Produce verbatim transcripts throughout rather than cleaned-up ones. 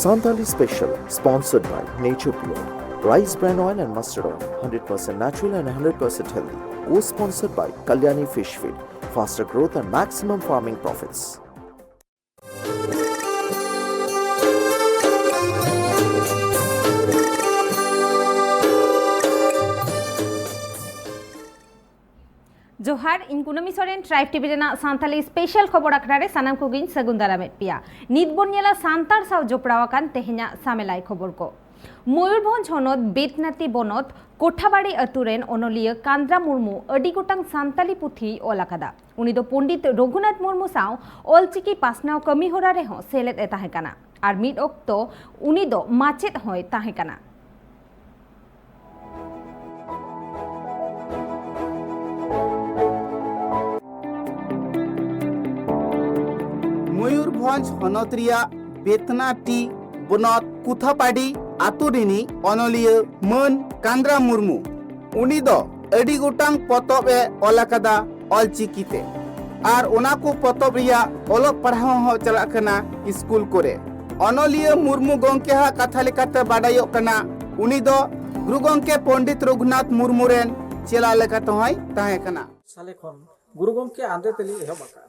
Santali Special, sponsored by Nature Pure, Rice Bran Oil and Mustard Oil, hundred percent natural and hundred percent healthy. Co-sponsored by Kalyani Fish Feed, faster growth and maximum farming profits. ᱡᱚᱦᱟᱨ, ᱤᱧ ᱠᱩᱱᱟᱹᱢᱤ Soren, tribe TV ᱨᱮᱱᱟᱜ Santali special ᱠᱷᱚᱵᱚᱨ ᱟᱠᱷᱲᱟ ᱨᱮ ᱥᱟᱱᱟᱢ ᱠᱚᱜᱮᱧ ᱥᱟᱹᱜᱩᱱ ᱫᱟᱨᱟᱢᱮᱫ ᱯᱮᱭᱟ᱾ ᱱᱤᱛ ᱵᱚᱱ ᱧᱮᱞᱟ ᱥᱟᱱᱛᱟᱲ ᱥᱟᱶ ᱡᱚᱯᱲᱟᱣ ᱟᱠᱟᱱ ᱛᱮᱦᱮᱧᱟᱜ ᱥᱟᱢᱮᱞᱟᱭ ᱠᱷᱚᱵᱚᱨ ᱠᱚ᱾ ᱢᱚᱭᱩᱨᱵᱷᱚᱸᱡᱽ ᱦᱚᱱᱚᱛ ᱵᱮᱛᱱᱟᱛᱤ ᱵᱚᱱᱚᱛ ᱠᱳᱴᱷᱟᱵᱟᱲᱤ ᱟᱹᱛᱩ ᱨᱮᱱ ᱚᱱᱚᱞᱤᱭᱟᱹ ᱠᱟᱱᱫᱨᱟ ᱢᱩᱨᱢᱩ ᱟᱹᱰᱤ ᱜᱚᱴᱟᱝ ᱥᱟᱱᱛᱟᱞᱤ ᱯᱩᱛᱷᱤᱭ ᱚᱞ ᱟᱠᱟᱫᱟ᱾ ᱩᱱᱤ ᱫᱚ ᱯᱚᱱᱰᱤᱛ ᱨᱚᱜᱷᱩᱱᱟᱛᱷ ᱢᱩᱨᱢᱩ ᱥᱟᱶ ᱚᱞᱪᱤᱠᱤ ᱯᱟᱥᱱᱟᱣ ᱠᱟᱹᱢᱤ ᱦᱚᱨᱟ ᱨᱮᱦᱚᱸ ᱥᱮᱞᱮᱫ ᱮ ᱛᱟᱦᱮᱸ ᱠᱟᱱᱟ ᱟᱨ ᱢᱤᱫ ᱚᱠᱛᱚ ᱩᱱᱤ ᱫᱚ ᱢᱟᱪᱮᱫ ᱦᱚᱸᱭ ᱛᱟᱦᱮᱸ ᱠᱟᱱᱟ᱾ ᱢᱚᱭᱩᱨᱵᱷᱚᱸᱡᱽ ᱦᱚᱱᱚᱛ ᱨᱮᱭᱟᱜ ᱵᱮᱛᱱᱟᱴᱤ ᱵᱚᱱᱚᱛ ᱠᱩᱛᱷᱟᱯᱟᱰᱤ ᱟᱛᱳ ᱨᱤᱱᱤᱡ ᱚᱱᱚᱞᱤᱭᱟᱹ ᱢᱟᱹᱱ ᱠᱟᱱᱫᱨᱟ ᱢᱩᱨᱢᱩ᱾ ᱩᱱᱤ ᱫᱚ ᱟᱹᱰᱤ ᱜᱚᱴᱟᱝ ᱯᱚᱛᱚᱵ ᱮ ᱚᱞ ᱟᱠᱟᱫᱟ ᱚᱞᱪᱤᱠᱤ ᱛᱮ᱾ ᱟᱨ ᱚᱱᱟ ᱠᱚ ᱯᱚᱛᱚᱵ ᱨᱮᱭᱟᱜ ᱚᱞᱚᱜ ᱯᱟᱲᱦᱟᱣ ᱦᱚᱸ ᱪᱟᱞᱟᱜ ᱠᱟᱱᱟ ᱥᱠᱩᱞ ᱠᱚᱨᱮ᱾ ᱚᱱᱚᱞᱤᱭᱟᱹ ᱢᱩᱨᱢᱩ ᱜᱚᱢᱠᱮᱭᱟᱜ ᱠᱟᱛᱷᱟ ᱞᱮᱠᱟᱛᱮ ᱵᱟᱰᱟᱭᱚᱜ ᱠᱟᱱᱟ, ᱩᱱᱤ ᱫᱚ ᱜᱩᱨᱩ ᱜᱚᱢᱠᱮ ᱯᱚᱱᱰᱤᱛ ᱨᱚᱜᱷᱩᱱᱟᱛᱷ ᱢᱩᱨᱢᱩ ᱨᱮᱱ ᱪᱮᱞᱟ ᱞᱮᱠᱟᱛᱮ ᱦᱚᱸᱭ ᱛᱟᱦᱮᱸ ᱠᱟᱱᱟ᱾ ᱥᱟᱞᱮ ᱠᱷᱚᱱ ᱜᱩᱨᱩ ᱜᱚᱢᱠᱮ ᱟᱸᱫᱮ ᱛᱮᱞᱤᱧ ᱮᱦᱚᱵ ᱟᱠᱟᱫᱼᱟ᱾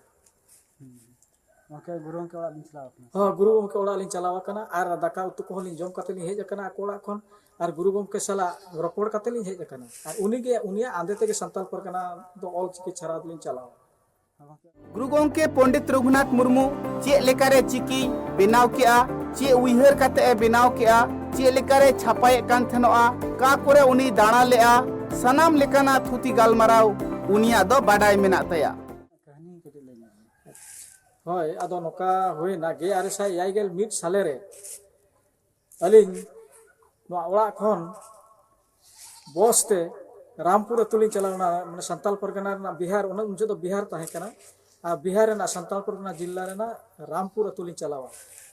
ᱜᱚᱢᱠᱮ, ᱜᱩᱨᱩ ᱜᱚᱢᱠᱮ ᱚᱲᱟᱜ ᱞᱤᱧ ᱪᱟᱞᱟᱣ ᱟᱠᱟᱱᱟ᱾ ᱦᱚᱸ, ᱜᱩᱨᱩ ᱜᱚᱢᱠᱮ ᱚᱲᱟᱜ ᱞᱤᱧ ᱪᱟᱞᱟᱣ ᱟᱠᱟᱱᱟ ᱟᱨ ᱫᱟᱠᱟ ᱩᱛᱩ ᱠᱚᱦᱚᱸ ᱞᱤᱧ ᱡᱚᱢ ᱠᱟᱛᱮ ᱞᱤᱧ ᱦᱮᱡ ᱟᱠᱟᱱᱟ ᱟᱠᱚ ᱚᱲᱟᱜ ᱠᱷᱚᱱ᱾ ᱟᱨ ᱜᱩᱨᱩ ᱜᱚᱢᱠᱮ ᱥᱟᱞᱟᱜ ᱨᱚᱯᱚᱲ ᱠᱟᱛᱮ ᱞᱤᱧ ᱦᱮᱡ ᱟᱠᱟᱱᱟ᱾ ᱟᱨ ᱩᱱᱤᱜᱮ, ᱩᱱᱤᱭᱟᱜ ᱟᱸᱫᱮ ᱛᱮᱜᱮ ᱥᱟᱱᱛᱟᱲ ᱯᱟᱨᱜᱟᱱᱟ ᱫᱚ ᱚᱞ ᱪᱤᱠᱤ ᱪᱷᱟᱨᱟᱣ ᱫᱚᱞᱤᱧ ᱪᱟᱞᱟᱣᱟ᱾ ᱜᱩᱨᱩ ᱜᱚᱢᱠᱮ ᱯᱚᱱᱰᱤᱛ ᱨᱚᱜᱷᱩᱱᱟᱛᱷ ᱢᱩᱨᱢᱩ ᱪᱮᱫ ᱞᱮᱠᱟᱨᱮ ᱪᱤᱠᱤ ᱵᱮᱱᱟᱣ ᱠᱮᱜᱼᱟ, ᱪᱮᱫ ᱩᱭᱦᱟᱹᱨ ᱠᱟᱛᱮ ᱮ ᱵᱮᱱᱟᱣ ᱠᱮᱜᱼᱟ, ᱪᱮᱫ ᱞᱮᱠᱟᱨᱮ ᱪᱷᱟᱯᱟᱭᱮᱫ ᱠᱟᱱ ᱛᱟᱦᱮᱱᱚᱜᱼᱟ, ᱚᱠᱟ ᱠᱚᱨᱮ ᱩᱱᱤ ᱫᱟᱬᱟ ᱞᱮᱜᱼᱟ, ᱥᱟᱱᱟᱢ ᱞᱮᱠᱟᱱᱟᱜ ᱛᱷᱩᱛᱤ ᱜᱟᱞᱢᱟᱨᱟᱣ ᱩᱱᱤᱭᱟᱜ ᱫᱚ ᱵᱟᱰᱟᱭ ᱢᱮᱱᱟᱜ ᱛᱟᱭᱟ᱾ ᱠᱟᱹᱦᱱᱤ ᱠᱟᱹᱴᱤᱡ ᱞᱟᱹᱭ ᱧᱚᱜ ᱢᱮ᱾ ᱦᱳᱭ, ᱟᱫᱚ ᱱᱚᱝᱠᱟ ᱦᱩᱭᱱᱟ, ᱜᱮᱞ ᱟᱨᱮ ᱥᱟᱭ ᱮᱭᱟᱭ ᱜᱮᱞ ᱢᱤᱫ ᱥᱟᱞᱮ ᱨᱮ ᱟᱹᱞᱤᱧ ᱱᱚᱣᱟ ᱚᱲᱟᱜ ᱠᱷᱚᱱ ᱵᱚᱥ ᱛᱮ ᱨᱟᱢᱯᱩᱨ ᱟᱹᱛᱩ ᱞᱤᱧ ᱪᱟᱞᱟᱣ ᱞᱮᱱᱟ᱾ ᱢᱟᱱᱮ ᱥᱟᱱᱛᱟᱞ ᱯᱟᱨᱜᱟᱱᱟ ᱨᱮᱱᱟᱜ ᱵᱤᱦᱟᱨ, ᱚᱱᱟ ᱩᱱ ᱡᱚᱦᱚᱜ ᱫᱚ ᱵᱤᱦᱟᱨ ᱛᱟᱦᱮᱸ ᱠᱟᱱᱟ, ᱟᱨ ᱵᱤᱦᱟᱨ ᱨᱮᱱᱟᱜ ᱥᱟᱱᱛᱟᱞ ᱯᱟᱨᱜᱟᱱᱟ ᱡᱤᱞᱟ ᱨᱮᱱᱟᱜ ᱨᱟᱢᱯᱩᱨ ᱟᱹᱛᱩ ᱞᱤᱧ ᱪᱟᱞᱟᱣᱟ᱾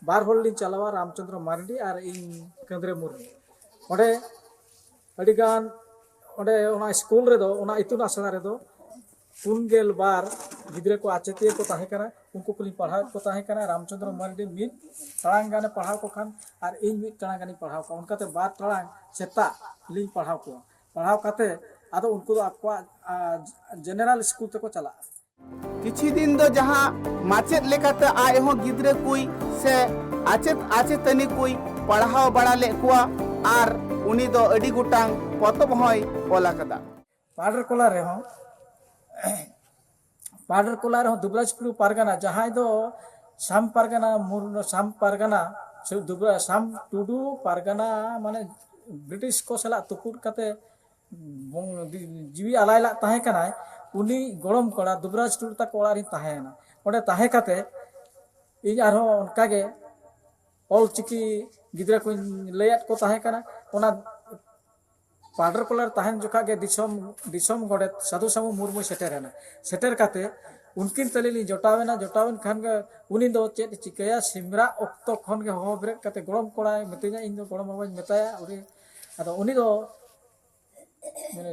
ᱵᱟᱨ ᱦᱚᱲ ᱞᱤᱧ ᱪᱟᱞᱟᱣᱟ, ᱨᱟᱢᱪᱚᱸᱫᱽᱨᱚ ᱢᱟᱨᱰᱤ ᱟᱨ ᱤᱧ ᱠᱟᱹᱱᱫᱽᱨᱮ ᱢᱩᱨᱢᱩ᱾ ᱚᱸᱰᱮ ᱟᱹᱰᱤᱜᱟᱱ, ᱚᱸᱰᱮ ᱚᱱᱟ ᱥᱠᱩᱞ ᱨᱮᱫᱚ, ᱚᱱᱟ ᱤᱛᱩᱱ ᱟᱥᱲᱟ ᱨᱮᱫᱚ ᱯᱩᱱ ᱜᱮᱞ ᱵᱟᱨ ᱜᱤᱫᱽᱨᱟᱹ ᱠᱚ ᱟᱪᱮᱛᱤᱭᱟᱹ ᱠᱚ ᱛᱟᱦᱮᱸ ᱠᱟᱱᱟ, ᱩᱱᱠᱩ ᱠᱚᱞᱤᱧ ᱯᱟᱲᱦᱟᱣᱮᱫ ᱠᱚ ᱛᱟᱦᱮᱸ ᱠᱟᱱᱟ᱾ ᱨᱟᱢᱪᱚᱸᱫᱽᱨᱚ ᱢᱟᱨᱰᱤ ᱢᱤᱫ ᱴᱟᱲᱟᱝ ᱜᱟᱱᱮ ᱯᱟᱲᱦᱟᱣ ᱠᱚ ᱠᱷᱟᱱ ᱟᱨ ᱤᱧ ᱢᱤᱫ ᱴᱟᱲᱟᱝ ᱜᱟᱱᱤᱧ ᱯᱟᱲᱦᱟᱣ ᱠᱚᱣᱟ᱾ ᱚᱱᱠᱟᱛᱮ ᱵᱟᱨ ᱴᱟᱲᱟᱝ ᱥᱮᱛᱟᱜ ᱞᱤᱧ ᱯᱟᱲᱦᱟᱣ ᱠᱚᱣᱟ᱾ ᱯᱟᱲᱦᱟᱣ ᱠᱟᱛᱮ ᱟᱫᱚ ᱩᱱᱠᱩ ᱫᱚ ᱟᱠᱚᱣᱟᱜ ᱡᱮᱱᱟᱨᱟᱞ ᱥᱠᱩᱞ ᱛᱮᱠᱚ ᱪᱟᱞᱟᱜᱼᱟ᱾ ᱠᱤᱪᱷᱤ ᱫᱤᱱ ᱫᱚ ᱡᱟᱦᱟᱸ ᱢᱟᱪᱮᱫ ᱞᱮᱠᱟᱛᱮ ᱟᱡ ᱦᱚᱸ ᱜᱤᱫᱽᱨᱟᱹ ᱠᱚᱭ ᱥᱮ ᱟᱪᱮᱫ ᱟᱪᱮᱛᱟᱹᱱᱤ ᱠᱚᱭ ᱯᱟᱲᱦᱟᱣ ᱵᱟᱲᱟ ᱞᱮᱫ ᱠᱚᱣᱟ ᱟᱨ ᱩᱱᱤ ᱫᱚ ᱟᱹᱰᱤ ᱜᱚᱴᱟᱝ ᱯᱚᱛᱚᱵ ᱦᱚᱸᱭ ᱚᱞ ᱟᱠᱟᱫᱟ᱾ ᱯᱟᱰᱮᱨᱠᱚᱞᱟ ᱨᱮᱦᱚᱸ ᱯᱟᱰᱮᱨᱠᱚᱞᱟ ᱨᱮᱦᱚᱸ ᱫᱩᱵᱽᱨᱟᱡᱽᱯᱩᱨ ᱯᱟᱨᱜᱟᱱᱟ, ᱡᱟᱦᱟᱸᱭ ᱫᱚ ᱥᱟᱢ ᱯᱟᱨᱜᱟᱱᱟ ᱢᱩᱨ- ᱥᱟᱢ ᱯᱟᱨᱜᱟᱱᱟ ᱥᱮ ᱫᱩᱵᱽᱨᱟ ᱥᱟᱢ ᱴᱩᱰᱩ ᱯᱟᱨᱜᱟᱱᱟ, ᱢᱟᱱᱮ ᱵᱨᱤᱴᱤᱥ ᱠᱚ ᱥᱟᱞᱟᱜ ᱛᱩᱯᱩᱫ ᱠᱟᱛᱮ ᱵᱚᱝ- ᱡᱤᱣᱤ ᱟᱞᱟᱭ ᱞᱟᱜ ᱛᱟᱦᱮᱸ ᱠᱟᱱᱟᱭ᱾ ᱩᱱᱤ ᱜᱚᱲᱚᱢ ᱠᱚᱲᱟ ᱫᱩᱵᱽᱨᱟᱡᱽ ᱴᱩᱰᱩ ᱛᱟᱠᱚ ᱚᱲᱟᱜ ᱨᱤᱧ ᱛᱟᱦᱮᱸᱭᱮᱱᱟ᱾ ᱚᱸᱰᱮ ᱛᱟᱦᱮᱸ ᱠᱟᱛᱮ ᱤᱧ ᱟᱨᱦᱚᱸ ᱚᱱᱠᱟᱜᱮ ᱚᱞ ᱪᱤᱠᱤ ᱜᱤᱫᱽᱨᱟᱹ ᱠᱚᱧ ᱞᱟᱹᱭᱟᱫ ᱠᱚ ᱛᱟᱦᱮᱸ ᱠᱟᱱᱟ᱾ ᱚᱱᱟ ᱯᱟᱰᱮᱨᱠᱚᱞᱟ ᱨᱮ ᱛᱟᱦᱮᱱ ᱡᱚᱠᱷᱟ ᱜᱮ ᱫᱤᱥᱚᱢ ᱫᱤᱥᱚᱢ ᱜᱚᱰᱮᱛ ᱥᱟᱹᱫᱷᱩ ᱥᱟᱹᱢᱩ ᱢᱩᱨᱢᱩᱭ ᱥᱮᱴᱮᱨᱮᱱᱟ᱾ ᱥᱮᱴᱮᱨ ᱠᱟᱛᱮ ᱩᱱᱠᱤᱱ ᱛᱟᱹᱞᱤᱧ ᱞᱤᱧ ᱡᱚᱴᱟᱣᱮᱱᱟ᱾ ᱡᱚᱴᱟᱣᱮᱱ ᱠᱷᱟᱱ ᱜᱮ ᱩᱱᱤ ᱫᱚ ᱪᱮᱫ ᱮ ᱪᱤᱠᱟᱹᱭᱟ, ᱥᱤᱢᱨᱟᱜ ᱚᱠᱛᱚ ᱠᱷᱚᱱ ᱜᱮ ᱦᱚᱦᱚ ᱵᱮᱨᱮᱫ ᱠᱟᱛᱮ ᱜᱚᱲᱚᱢ ᱠᱚᱲᱟᱭ ᱢᱤᱛᱟᱹᱧᱟ, ᱤᱧ ᱫᱚ ᱜᱚᱲᱚᱢ ᱵᱟᱵᱟᱧ ᱢᱮᱛᱟᱭᱟ᱾ ᱩᱱᱤ ᱟᱫᱚ ᱩᱱᱤ ᱫᱚ ᱢᱟᱱᱮ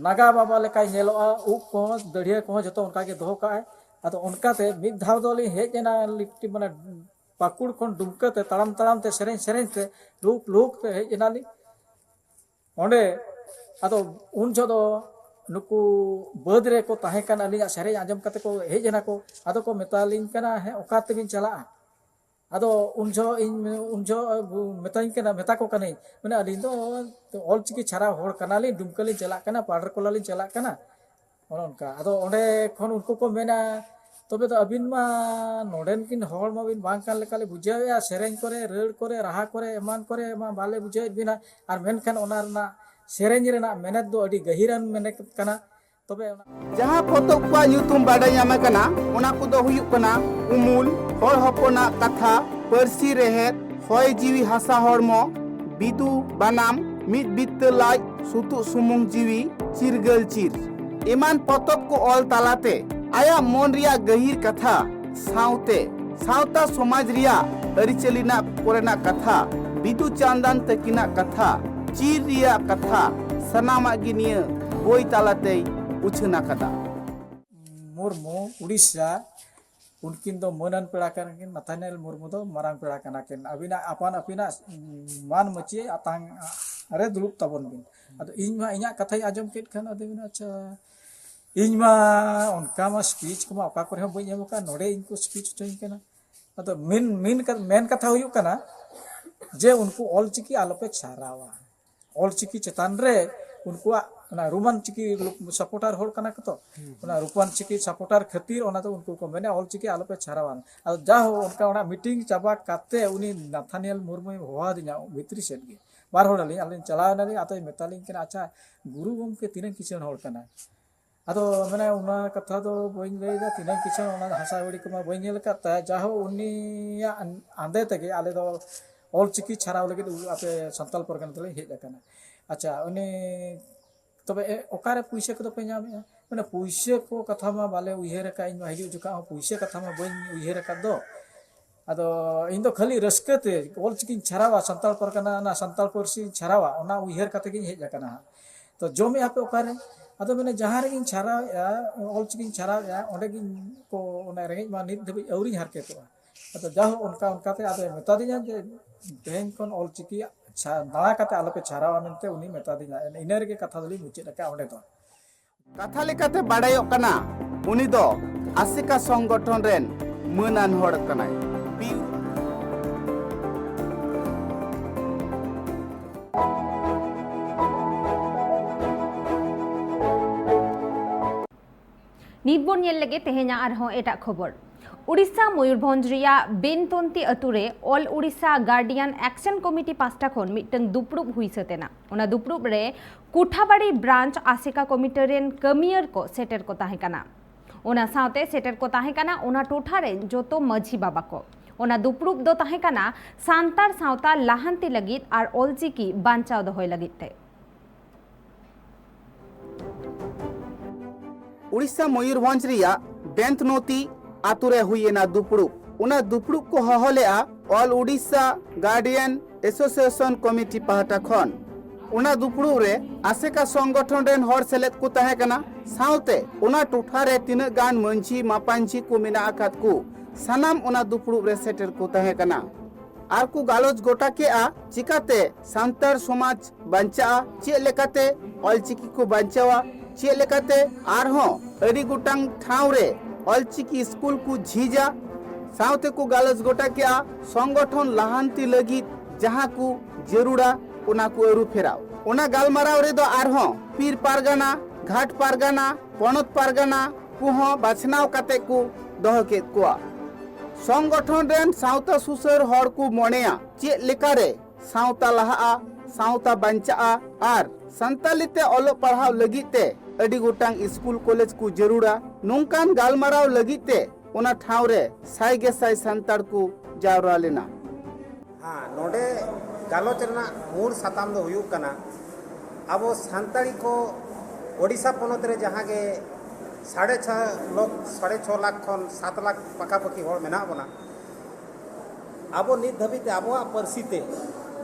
ᱱᱟᱜᱟ ᱵᱟᱵᱟ ᱞᱮᱠᱟᱭ ᱧᱮᱞᱚᱜᱼᱟ᱾ ᱩᱵ ᱠᱚᱦᱚᱸ ᱫᱟᱹᱲᱦᱤᱭᱟᱹ ᱠᱚᱦᱚᱸ ᱡᱚᱛᱚ ᱚᱱᱠᱟ ᱜᱮ ᱫᱚᱦᱚ ᱠᱟᱜᱼᱟᱭ᱾ ᱟᱫᱚ ᱚᱱᱠᱟᱛᱮ ᱢᱤᱫ ᱫᱷᱟᱣ ᱫᱚᱞᱤᱧ ᱦᱮᱡ ᱮᱱᱟ, ᱞᱤᱯᱴᱤ ᱢᱟᱱᱮ ᱯᱟᱹᱠᱩᱲ ᱠᱷᱚᱱ ᱰᱩᱢᱠᱟᱹ ᱛᱮ ᱛᱟᱲᱟᱢ ᱛᱟᱲᱟᱢ ᱛᱮ ᱥᱮᱨᱮᱧ ᱥᱮᱨᱮᱧ ᱛᱮ ᱞᱩᱦᱩᱠ ᱞᱩᱦᱩᱠ ᱛᱮ ᱦᱮᱡ ᱮᱱᱟᱞᱤᱧ ᱚᱸᱰᱮ᱾ ᱟᱫᱚ ᱩᱱ ᱡᱚᱦᱚᱜ ᱫᱚ ᱱᱩᱠᱩ ᱵᱟᱹᱫᱽ ᱨᱮᱠᱚ ᱛᱟᱦᱮᱸ ᱠᱟᱱ, ᱟᱹᱞᱤᱧᱟᱜ ᱥᱮᱨᱮᱧ ᱟᱸᱡᱚᱢ ᱠᱟᱛᱮ ᱠᱚ ᱦᱮᱡ ᱮᱱᱟ ᱠᱚ᱾ ᱟᱫᱚ ᱠᱚ ᱢᱮᱛᱟᱞᱤᱧ ᱠᱟᱱᱟ, ᱦᱮᱸ, ᱚᱠᱟ ᱛᱮᱵᱤᱱ ᱪᱟᱞᱟᱜᱼᱟ? ᱟᱫᱚ ᱩᱱ ᱡᱚᱦᱚᱜ ᱤᱧ ᱩᱱ ᱡᱚᱦᱚᱜ ᱢᱮᱛᱟᱧ ᱠᱟᱱᱟ, ᱢᱮᱛᱟ ᱠᱚ ᱠᱟᱹᱱᱟᱹᱧ, ᱢᱟᱱᱮ ᱟᱹᱞᱤᱧ ᱫᱚ ᱚᱞᱪᱤᱠᱤ ᱪᱷᱟᱨᱟᱣ ᱦᱚᱲ ᱠᱟᱱᱟᱞᱤᱧ, ᱰᱩᱢᱠᱟᱹ ᱞᱤᱧ ᱪᱟᱞᱟᱜ ᱠᱟᱱᱟ, ᱯᱟᱰᱮᱨᱠᱚᱞᱟ ᱞᱤᱧ ᱪᱟᱞᱟᱜ ᱠᱟᱱᱟ, ᱚᱱᱮ ᱚᱱᱠᱟ᱾ ᱟᱫᱚ ᱚᱸᱰᱮ ᱠᱷᱚᱱ ᱩᱱᱠᱩ ᱠᱚ ᱢᱮᱱᱟ, ᱛᱚᱵᱮ ᱫᱚ ᱟᱹᱵᱤᱱ ᱢᱟ ᱱᱚᱰᱮᱱ ᱠᱤᱱ ᱦᱚᱲ ᱢᱟᱵᱤᱱ ᱵᱟᱝ ᱠᱟᱱ ᱞᱮᱠᱟᱞᱮ ᱵᱩᱡᱷᱟᱹᱣᱮᱫᱼᱟ, ᱥᱮᱨᱮᱧ ᱠᱚᱨᱮ, ᱨᱟᱹᱲ ᱠᱚᱨᱮ, ᱨᱟᱦᱟ ᱠᱚᱨᱮ, ᱮᱢᱟᱱ ᱠᱚᱨᱮ ᱢᱟ ᱵᱟᱞᱮ ᱵᱩᱡᱷᱟᱹᱣᱮᱫ ᱵᱤᱱᱟ, ᱟᱨ ᱢᱮᱱᱠᱷᱟᱱ ᱚᱱᱟ ᱨᱮᱱᱟᱜ ᱥᱮᱨᱮᱧ ᱨᱮᱱᱟᱜ ᱢᱮᱱᱮᱛ ᱫᱚ ᱟᱹᱰᱤ ᱜᱟᱹᱦᱤᱨᱟᱱ ᱢᱮᱱᱮᱛ ᱠᱟᱱᱟ᱾ ᱛᱚᱵᱮ ᱚᱱᱟ ᱡᱟᱦᱟᱸ ᱯᱚᱛᱚᱵ ᱠᱚᱣᱟᱜ ᱧᱩᱛᱩᱢ ᱵᱟᱰᱟᱭ ᱧᱟᱢ ᱟᱠᱟᱱᱟ, ᱚᱱᱟ ᱠᱚᱫᱚ ᱦᱩᱭᱩᱜ ᱠᱟᱱᱟ ᱩᱢᱩᱞ, ᱦᱚᱲ ᱦᱚᱯᱚᱱᱟᱜ ᱠᱟᱛᱷᱟ, ᱯᱟᱹᱨᱥᱤ ᱨᱮᱦᱮᱫ, ᱦᱚᱭ ᱡᱤᱣᱤ ᱦᱟᱥᱟ ᱦᱚᱲᱢᱚ, ᱵᱤᱫᱩ, ᱵᱟᱱᱟᱢ, ᱢᱤᱫ ᱵᱤᱛᱟᱹ ᱞᱟᱡ, ᱥᱩᱛᱩᱜ ᱥᱩᱢᱩᱝ ᱡᱤᱣᱤ, ᱪᱤᱨᱜᱟᱹᱞ ᱪᱤᱨ ᱮᱢᱟᱱ ᱯᱚᱛᱚᱵ ᱠᱚ ᱚᱞ ᱛᱟᱞᱟᱛᱮ ᱟᱭᱟᱜ ᱢᱚᱱ ᱨᱮᱭᱟᱜ ᱜᱟᱹᱦᱤᱨ ᱠᱟᱛᱷᱟ ᱥᱟᱶᱛᱮ ᱥᱟᱶᱛᱟ ᱥᱚᱢᱟᱡᱽ ᱨᱮᱭᱟᱜ ᱟᱹᱨᱤᱪᱟᱹᱞᱤ ᱨᱮᱱᱟᱜ ᱠᱚᱨᱮᱱᱟᱜ ᱠᱟᱛᱷᱟ, ᱵᱤᱫᱩ ᱪᱟᱸᱫᱟᱱ ᱛᱟᱹᱠᱤᱱᱟᱜ ᱠᱟᱛᱷᱟ, ᱪᱤᱨ ᱨᱮᱭᱟᱜ ᱠᱟᱛᱷᱟ, ᱥᱟᱱᱟᱢᱟᱜ ᱜᱮ ᱱᱤᱭᱟᱹ ᱵᱳᱭ ᱛᱟᱞᱟᱛᱮᱭ ᱩᱪᱷᱟᱹᱱ ᱟᱠᱟᱫᱟ᱾ ᱢᱩᱨᱢᱩ, ᱩᱲᱤᱥᱥᱟ, ᱩᱱᱠᱤᱱ ᱫᱚ ᱢᱟᱹᱱᱟᱱ ᱯᱮᱲᱟ ᱠᱟᱱᱟ ᱠᱤᱱ᱾ ᱱᱟᱛᱷᱟᱱᱤᱭᱮᱞ ᱢᱩᱨᱢᱩ ᱫᱚ ᱢᱟᱨᱟᱝ ᱯᱮᱲᱟ ᱠᱟᱱᱟ ᱠᱤᱱ᱾ ᱟᱹᱵᱤᱱᱟᱜ ᱟᱯᱟᱱ ᱟᱹᱯᱤᱱᱟᱜ ᱢᱟᱱ ᱢᱟᱹᱪᱤ ᱟᱛᱟᱝ ᱨᱮ ᱫᱩᱲᱩᱵ ᱛᱟᱵᱚᱱ ᱵᱤᱱ᱾ ᱟᱫᱚ ᱤᱧ ᱢᱟ ᱤᱧᱟᱹᱜ ᱠᱟᱛᱷᱟᱧ ᱟᱸᱡᱚᱢ ᱠᱮᱫ ᱠᱷᱟᱱ ᱟᱫᱚ ᱢᱮᱱᱟ, ᱟᱪᱪᱷᱟ, ᱤᱧ ᱢᱟ ᱚᱱᱠᱟ ᱢᱟ ᱥᱯᱤᱪ ᱠᱚᱢᱟ ᱚᱠᱟ ᱠᱚᱨᱮ ᱦᱚᱸ ᱵᱟᱹᱧ ᱮᱢ ᱟᱠᱟᱫ, ᱱᱚᱰᱮ ᱤᱧ ᱠᱚ ᱥᱯᱤᱪ ᱦᱚᱪᱚᱧ ᱠᱟᱱᱟ᱾ ᱟᱫᱚ ᱢᱮᱱ ᱢᱮᱱ ᱠᱟ- ᱢᱮᱱ ᱠᱟᱛᱷᱟ ᱦᱩᱭᱩᱜ ᱠᱟᱱᱟ ᱡᱮ ᱩᱱᱠᱩ ᱚᱞᱪᱤᱠᱤ ᱟᱞᱚᱯᱮ ᱪᱷᱟᱨᱟᱣᱟ᱾ ᱚᱞᱪᱤᱠᱤ ᱪᱮᱛᱟᱱ ᱨᱮ ᱩᱱᱠᱩᱣᱟᱜ ᱚᱱᱟ ᱨᱳᱢᱟᱱ ᱪᱤᱠᱤ ᱥᱟᱯᱳᱨᱴᱟᱨ ᱦᱚᱲ ᱠᱟᱱᱟ ᱠᱚ ᱛᱚ, ᱚᱱᱟ ᱨᱳᱢᱟᱱ ᱪᱤᱠᱤ ᱥᱟᱯᱳᱨᱴᱟᱨ ᱠᱷᱟᱹᱛᱤᱨ ᱚᱱᱟ ᱫᱚ ᱩᱱᱠᱩ ᱠᱚ ᱢᱮᱱᱟ ᱚᱞᱪᱤᱠᱤ ᱟᱞᱚᱯᱮ ᱪᱷᱟᱨᱟᱣᱟ᱾ ᱟᱫᱚ ᱡᱟᱦᱳ ᱚᱱᱠᱟ ᱚᱱᱟ ᱢᱤᱴᱤᱝ ᱪᱟᱵᱟ ᱠᱟᱛᱮ ᱩᱱᱤ ᱱᱟᱛᱷᱟᱱᱤᱭᱮᱞ ᱢᱩᱨᱢᱩᱭ ᱦᱚᱦᱚ ᱟᱹᱫᱤᱧᱟ ᱵᱷᱤᱛᱨᱤ ᱥᱮᱫ ᱜᱮ, ᱵᱟᱨ ᱦᱚᱲ ᱟᱹᱞᱤᱧ ᱟᱹᱞᱤᱧ ᱪᱟᱞᱟᱣ ᱮᱱᱟᱞᱤᱧ᱾ ᱟᱫᱚᱭ ᱢᱮᱛᱟᱞᱤᱧ ᱠᱟᱱᱟ, ᱟᱪᱪᱷᱟ, ᱜᱩᱨᱩ ᱜᱚᱢᱠᱮ ᱛᱤᱱᱟᱹᱜ ᱠᱤᱥᱟᱹᱬ ᱦᱚᱲ ᱠᱟᱱᱟᱭ? ᱟᱫᱚ ᱢᱟᱱᱮ ᱚᱱᱟ ᱠᱟᱛᱷᱟ ᱫᱚ ᱵᱟᱹᱧ ᱞᱟᱹᱭᱫᱟ, ᱛᱤᱱᱟᱹᱜ ᱠᱤᱥᱟᱹᱬ, ᱚᱱᱟ ᱦᱟᱥᱟ ᱵᱟᱹᱲᱤ ᱠᱚᱢᱟ ᱵᱟᱹᱧ ᱧᱮᱞ ᱟᱠᱟᱫ ᱛᱟᱭᱟ᱾ ᱡᱟᱦᱳ ᱩᱱᱤᱭᱟᱜ ᱟᱸᱫᱮ ᱛᱮᱜᱮ ᱟᱞᱮ ᱫᱚ ᱚᱞᱪᱤᱠᱤ ᱪᱷᱟᱨᱟᱣ ᱞᱟᱹᱜᱤᱫ ᱟᱯᱮ ᱥᱟᱱᱛᱟᱞ ᱯᱟᱨᱜᱟᱱᱟ ᱛᱮᱞᱮ ᱦᱮᱡ ᱟᱠᱟᱱᱟ᱾ ᱟᱪᱪᱷᱟ, ᱩᱱᱤ ᱛᱚᱵᱮ ᱮ- ᱚᱠᱟᱨᱮ ᱯᱩᱭᱥᱟᱹ ᱠᱚᱫᱚ ᱯᱮ ᱧᱟᱢᱮᱫᱼᱟ? ᱢᱟᱱᱮ ᱯᱩᱭᱥᱟᱹ ᱠᱚ ᱠᱟᱛᱷᱟ ᱢᱟ ᱵᱟᱞᱮ ᱩᱭᱦᱟᱹᱨ ᱟᱠᱟᱫ, ᱤᱧ ᱢᱟ ᱦᱤᱡᱩᱜ ᱡᱚᱠᱷᱟᱜ ᱦᱚᱸ ᱯᱩᱭᱥᱟᱹ ᱠᱟᱛᱷᱟ ᱢᱟ ᱵᱟᱹᱧ ᱩᱭᱦᱟᱹᱨ ᱟᱠᱟᱫ ᱫᱚ᱾ ᱟᱫᱚ ᱤᱧ ᱫᱚ ᱠᱷᱟᱹᱞᱤ ᱨᱟᱹᱥᱠᱟᱹ ᱛᱮ ᱚᱞᱪᱤᱠᱤᱧ ᱪᱷᱟᱨᱟᱣᱟ, ᱥᱟᱱᱛᱟᱲ ᱯᱟᱨᱜᱟᱱᱟ, ᱚᱱᱟ ᱥᱟᱱᱛᱟᱲ ᱯᱟᱹᱨᱥᱤᱧ ᱪᱷᱟᱨᱟᱣᱟ, ᱚᱱᱟ ᱩᱭᱦᱟᱹᱨ ᱠᱟᱛᱮ ᱜᱤᱧ ᱦᱮᱡ ᱟᱠᱟᱱᱟ ᱦᱟᱸᱜ᱾ ᱛᱚ ᱡᱚᱢᱮᱫᱼᱟ ᱯᱮ ᱚᱠᱟᱨᱮ? ᱟᱫᱚ ᱢᱮᱱᱟ ᱡᱟᱦᱟᱸ ᱨᱮᱜᱤᱧ ᱪᱷᱟᱨᱟᱣᱮᱫᱼᱟ, ᱚᱞᱪᱤᱠᱤᱧ ᱪᱷᱟᱨᱟᱣᱮᱫᱼᱟ, ᱚᱸᱰᱮ ᱜᱤᱧ ᱠᱚ ᱚᱱᱟ ᱨᱮᱸᱜᱮᱡ ᱢᱟ ᱱᱤᱛ ᱫᱷᱟᱹᱵᱤᱡ ᱟᱹᱣᱨᱤᱧ ᱦᱟᱨᱠᱮᱛᱚᱜᱼᱟ᱾ ᱟᱫᱚ ᱡᱟᱦᱳᱠ ᱚᱱᱠᱟ ᱚᱱᱠᱟᱛᱮ ᱟᱫᱚᱭ ᱢᱮᱛᱟ ᱫᱤᱧᱟ ᱡᱮ ᱛᱮᱦᱮᱧ ᱠᱷᱚᱱ ᱚᱞᱪᱤᱠᱤ ᱪᱷᱟ- ᱫᱟᱬᱟ ᱠᱟᱛᱮ ᱟᱞᱚᱯᱮ ᱪᱷᱟᱨᱟᱣᱟ ᱢᱮᱱᱛᱮ ᱩᱱᱤ ᱢᱮᱛᱟ ᱫᱤᱧᱟ᱾ ᱤᱱᱟᱹ ᱨᱮᱜᱮ ᱠᱟᱛᱷᱟ ᱫᱚᱞᱤᱧ ᱢᱩᱪᱟᱹᱫ ᱟᱠᱟᱫᱼᱟ ᱚᱸᱰᱮ ᱫᱚ᱾ ᱠᱟᱛᱷᱟ ᱞᱮᱠᱟᱛᱮ ᱵᱟᱰᱟᱭᱚᱜ ᱠᱟᱱᱟ, ᱩᱱᱤ ᱫᱚ ᱟᱥᱮᱠᱟ ᱥᱚᱝᱜᱚᱴᱷᱚᱱ ᱨᱮᱱ ᱢᱟᱹᱱᱟᱱ ᱦᱚᱲ ᱠᱟᱱᱟᱭ᱾ ᱱᱤᱛ ᱵᱚᱱ ᱧᱮᱞ ᱞᱮᱜᱮ ᱛᱮᱦᱮᱧᱟᱜ ᱟᱨᱦᱚᱸ ᱮᱴᱟᱜ ᱠᱷᱚᱵᱚᱨ᱾ ᱩᱲᱤᱥᱥᱟ ᱢᱚᱭᱩᱨᱵᱷᱚᱸᱡᱽ ᱨᱮᱭᱟᱜ ᱵᱮᱱᱛᱚᱱᱛᱤ ᱟᱹᱛᱩ ᱨᱮ All Odisha Guardian Action Committee ᱯᱟᱥᱴᱟ ᱠᱷᱚᱱ ᱢᱤᱫᱴᱟᱝ ᱫᱩᱯᱲᱩᱵ ᱦᱩᱭ ᱥᱟᱹᱛ ᱮᱱᱟ᱾ ᱚᱱᱟ ᱫᱩᱯᱲᱩᱵ ᱨᱮ ᱠᱩᱴᱷᱟᱵᱟᱲᱤ ᱵᱨᱟᱧᱪ ᱟᱥᱮᱠᱟ ᱠᱚᱢᱤᱴᱤ ᱨᱮᱱ ᱠᱟᱹᱢᱤᱭᱟᱹᱨ ᱠᱚ ᱥᱮᱴᱮᱨ ᱠᱚ ᱛᱟᱦᱮᱸ ᱠᱟᱱᱟ᱾ ᱚᱱᱟ ᱥᱟᱶᱛᱮ ᱥᱮᱴᱮᱨ ᱠᱚ ᱛᱟᱦᱮᱸ ᱠᱟᱱᱟ ᱚᱱᱟ ᱴᱚᱴᱷᱟ ᱨᱮᱱ ᱡᱚᱛᱚ ᱢᱟᱹᱡᱷᱤ ᱵᱟᱵᱟ ᱠᱚ᱾ ᱚᱱᱟ ᱫᱩᱯᱲᱩᱵ ᱫᱚ ᱛᱟᱦᱮᱸ ᱠᱟᱱᱟ ᱥᱟᱱᱛᱟᱲ ᱥᱟᱶᱛᱟ ᱞᱟᱦᱟᱱᱛᱤ ᱞᱟᱹᱜᱤᱫ ᱟᱨ ᱚᱞᱪᱤᱠᱤ ᱵᱟᱧᱪᱟᱣ ᱫᱚᱦᱚᱭ ᱞᱟᱹᱜᱤᱫ ᱛᱮ᱾ ᱩᱲᱤᱥᱥᱟ ᱢᱚᱭᱩᱨᱵᱷᱚᱸᱡᱽ ᱨᱮᱭᱟᱜ ᱵᱮᱱᱛᱱᱚᱛᱤ ᱟᱛᱳ ᱨᱮ ᱦᱩᱭ ᱮᱱᱟ ᱫᱩᱯᱲᱩᱵ᱾ ᱚᱱᱟ ᱫᱩᱯᱲᱩᱵ ᱠᱚ ᱦᱚᱦᱚ ᱞᱮᱫᱼᱟ All Odisha Guardian Association Committee ᱯᱟᱦᱴᱟ ᱠᱷᱚᱱ᱾ ᱚᱱᱟ ᱫᱩᱯᱲᱩᱵ ᱨᱮ ᱟᱥᱮᱠᱟ ᱥᱚᱝᱜᱚᱴᱷᱚᱱ ᱨᱮᱱ ᱦᱚᱲ ᱥᱮᱞᱮᱫ ᱠᱚ ᱛᱟᱦᱮᱸ ᱠᱟᱱᱟ᱾ ᱥᱟᱶᱛᱮ ᱚᱱᱟ ᱴᱚᱴᱷᱟ ᱨᱮ ᱛᱤᱱᱟᱹᱜ ᱜᱟᱱ ᱢᱟᱹᱡᱷᱤ ᱢᱟᱯᱟᱧᱡᱷᱤ ᱠᱚ ᱢᱮᱱᱟᱜ ᱟᱠᱟᱫ ᱠᱚ, ᱥᱟᱱᱟᱢ ᱚᱱᱟ ᱫᱩᱯᱲᱩᱵ ᱨᱮ ᱥᱮᱴᱮᱨ ᱠᱚ ᱛᱟᱦᱮᱸ ᱠᱟᱱᱟ᱾ ᱟᱨ ᱠᱚ ᱜᱟᱞᱚᱪ ᱜᱚᱴᱟ ᱠᱮᱜᱼᱟ, ᱪᱤᱠᱟᱛᱮ ᱥᱟᱱᱛᱟᱲ ᱥᱚᱢᱟᱡᱽ ᱵᱟᱧᱪᱟᱜᱼᱟ, ᱪᱮᱫ ᱞᱮᱠᱟᱛᱮ ᱚᱞᱪᱤᱠᱤ ᱠᱚ ᱵᱟᱧᱪᱟᱣᱟ, ᱪᱮᱫ ᱞᱮᱠᱟᱛᱮ ᱟᱨᱦᱚᱸ ᱟᱹᱰᱤ ᱜᱚᱴᱟᱝ ᱴᱷᱟᱶ ᱨᱮ ᱚᱞᱪᱤᱠᱤ ᱥᱠᱩᱞ ᱠᱚ ᱡᱷᱤᱡᱟ᱾ ᱥᱟᱶᱛᱮ ᱠᱚ ᱜᱟᱞᱚᱪ ᱜᱚᱴᱟ ᱠᱮᱜᱼᱟ ᱥᱚᱝᱜᱚᱴᱷᱚᱱ ᱞᱟᱦᱟᱱᱛᱤ ᱞᱟᱹᱜᱤᱫ ᱡᱟᱦᱟᱸ ᱠᱚ ᱡᱟᱹᱨᱩᱲᱟ, ᱚᱱᱟ ᱠᱚ ᱟᱹᱨᱩ ᱯᱷᱮᱨᱟᱣ᱾ ᱚᱱᱟ ᱜᱟᱞᱢᱟᱨᱟᱣ ᱨᱮᱫᱚ ᱟᱨᱦᱚᱸ ᱯᱤᱨ ᱯᱟᱨᱜᱟᱱᱟ, ᱜᱷᱟᱴ ᱯᱟᱨᱜᱟᱱᱟ, ᱯᱚᱱᱚᱛ ᱯᱟᱨᱜᱟᱱᱟ ᱠᱚᱦᱚᱸ ᱵᱟᱪᱷᱱᱟᱣ ᱠᱟᱛᱮ ᱠᱚ ᱫᱚᱦᱚ ᱠᱮᱫ ᱠᱚᱣᱟ᱾ ᱥᱚᱝᱜᱚᱴᱷᱚᱱ ᱨᱮᱱ ᱥᱟᱶᱛᱟ ᱥᱩᱥᱟᱹᱨ ᱦᱚᱲ ᱠᱚ ᱢᱚᱱᱮᱭᱟ, ᱪᱮᱫ ᱞᱮᱠᱟᱨᱮ ᱥᱟᱶᱛᱟ ᱞᱟᱦᱟᱜᱼᱟ, ᱥᱟᱶᱛᱟ ᱵᱟᱧᱪᱟᱜᱼᱟ ᱟᱨ ᱥᱟᱱᱛᱟᱞᱤ ᱛᱮ ᱚᱞᱚᱜ ᱯᱟᱲᱦᱟᱣ ᱞᱟᱹᱜᱤᱫ ᱛᱮ ᱟᱹᱰᱤ ᱜᱚᱴᱟᱝ ᱥᱠᱩᱞ ᱠᱚᱞᱮᱡᱽ ᱠᱚ ᱡᱟᱹᱨᱩᱲᱟ᱾ ᱱᱚᱝᱠᱟᱱ ᱜᱟᱞᱢᱟᱨᱟᱣ ᱞᱟᱹᱜᱤᱫ ᱛᱮ ᱚᱱᱟ ᱴᱷᱟᱶ ᱨᱮ ᱥᱟᱭ ᱜᱮ ᱥᱟᱭ ᱥᱟᱱᱛᱟᱲ ᱠᱚ ᱡᱟᱣᱨᱟ ᱞᱮᱱᱟ᱾ ᱦᱮᱸ, ᱱᱚᱰᱮ ᱜᱟᱞᱚᱪ ᱨᱮᱱᱟᱜ ᱢᱩᱞ ᱥᱟᱛᱟᱢ ᱫᱚ ᱦᱩᱭᱩᱜ ᱠᱟᱱᱟ, ᱟᱵᱚ ᱥᱟᱱᱛᱟᱲᱤ ᱠᱚ ᱳᱰᱤᱥᱟ ᱯᱚᱱᱚᱛ ᱨᱮ ᱡᱟᱦᱟᱸ ᱜᱮ ᱥᱟᱲᱮ ᱪᱷᱚ ᱞᱚᱠᱷ, ᱥᱟᱲᱮ ᱪᱷᱚ ᱞᱟᱠᱷ ᱠᱷᱚᱱ ᱥᱟᱛ ᱞᱟᱠᱷ ᱯᱟᱠᱟᱯᱟᱠᱤ ᱦᱚᱲ ᱢᱮᱱᱟᱜ ᱵᱚᱱᱟ, ᱟᱵᱚ ᱱᱤᱛ ᱫᱷᱟᱹᱵᱤᱡ ᱛᱮ ᱟᱵᱚᱣᱟᱜ ᱯᱟᱹᱨᱥᱤ ᱛᱮ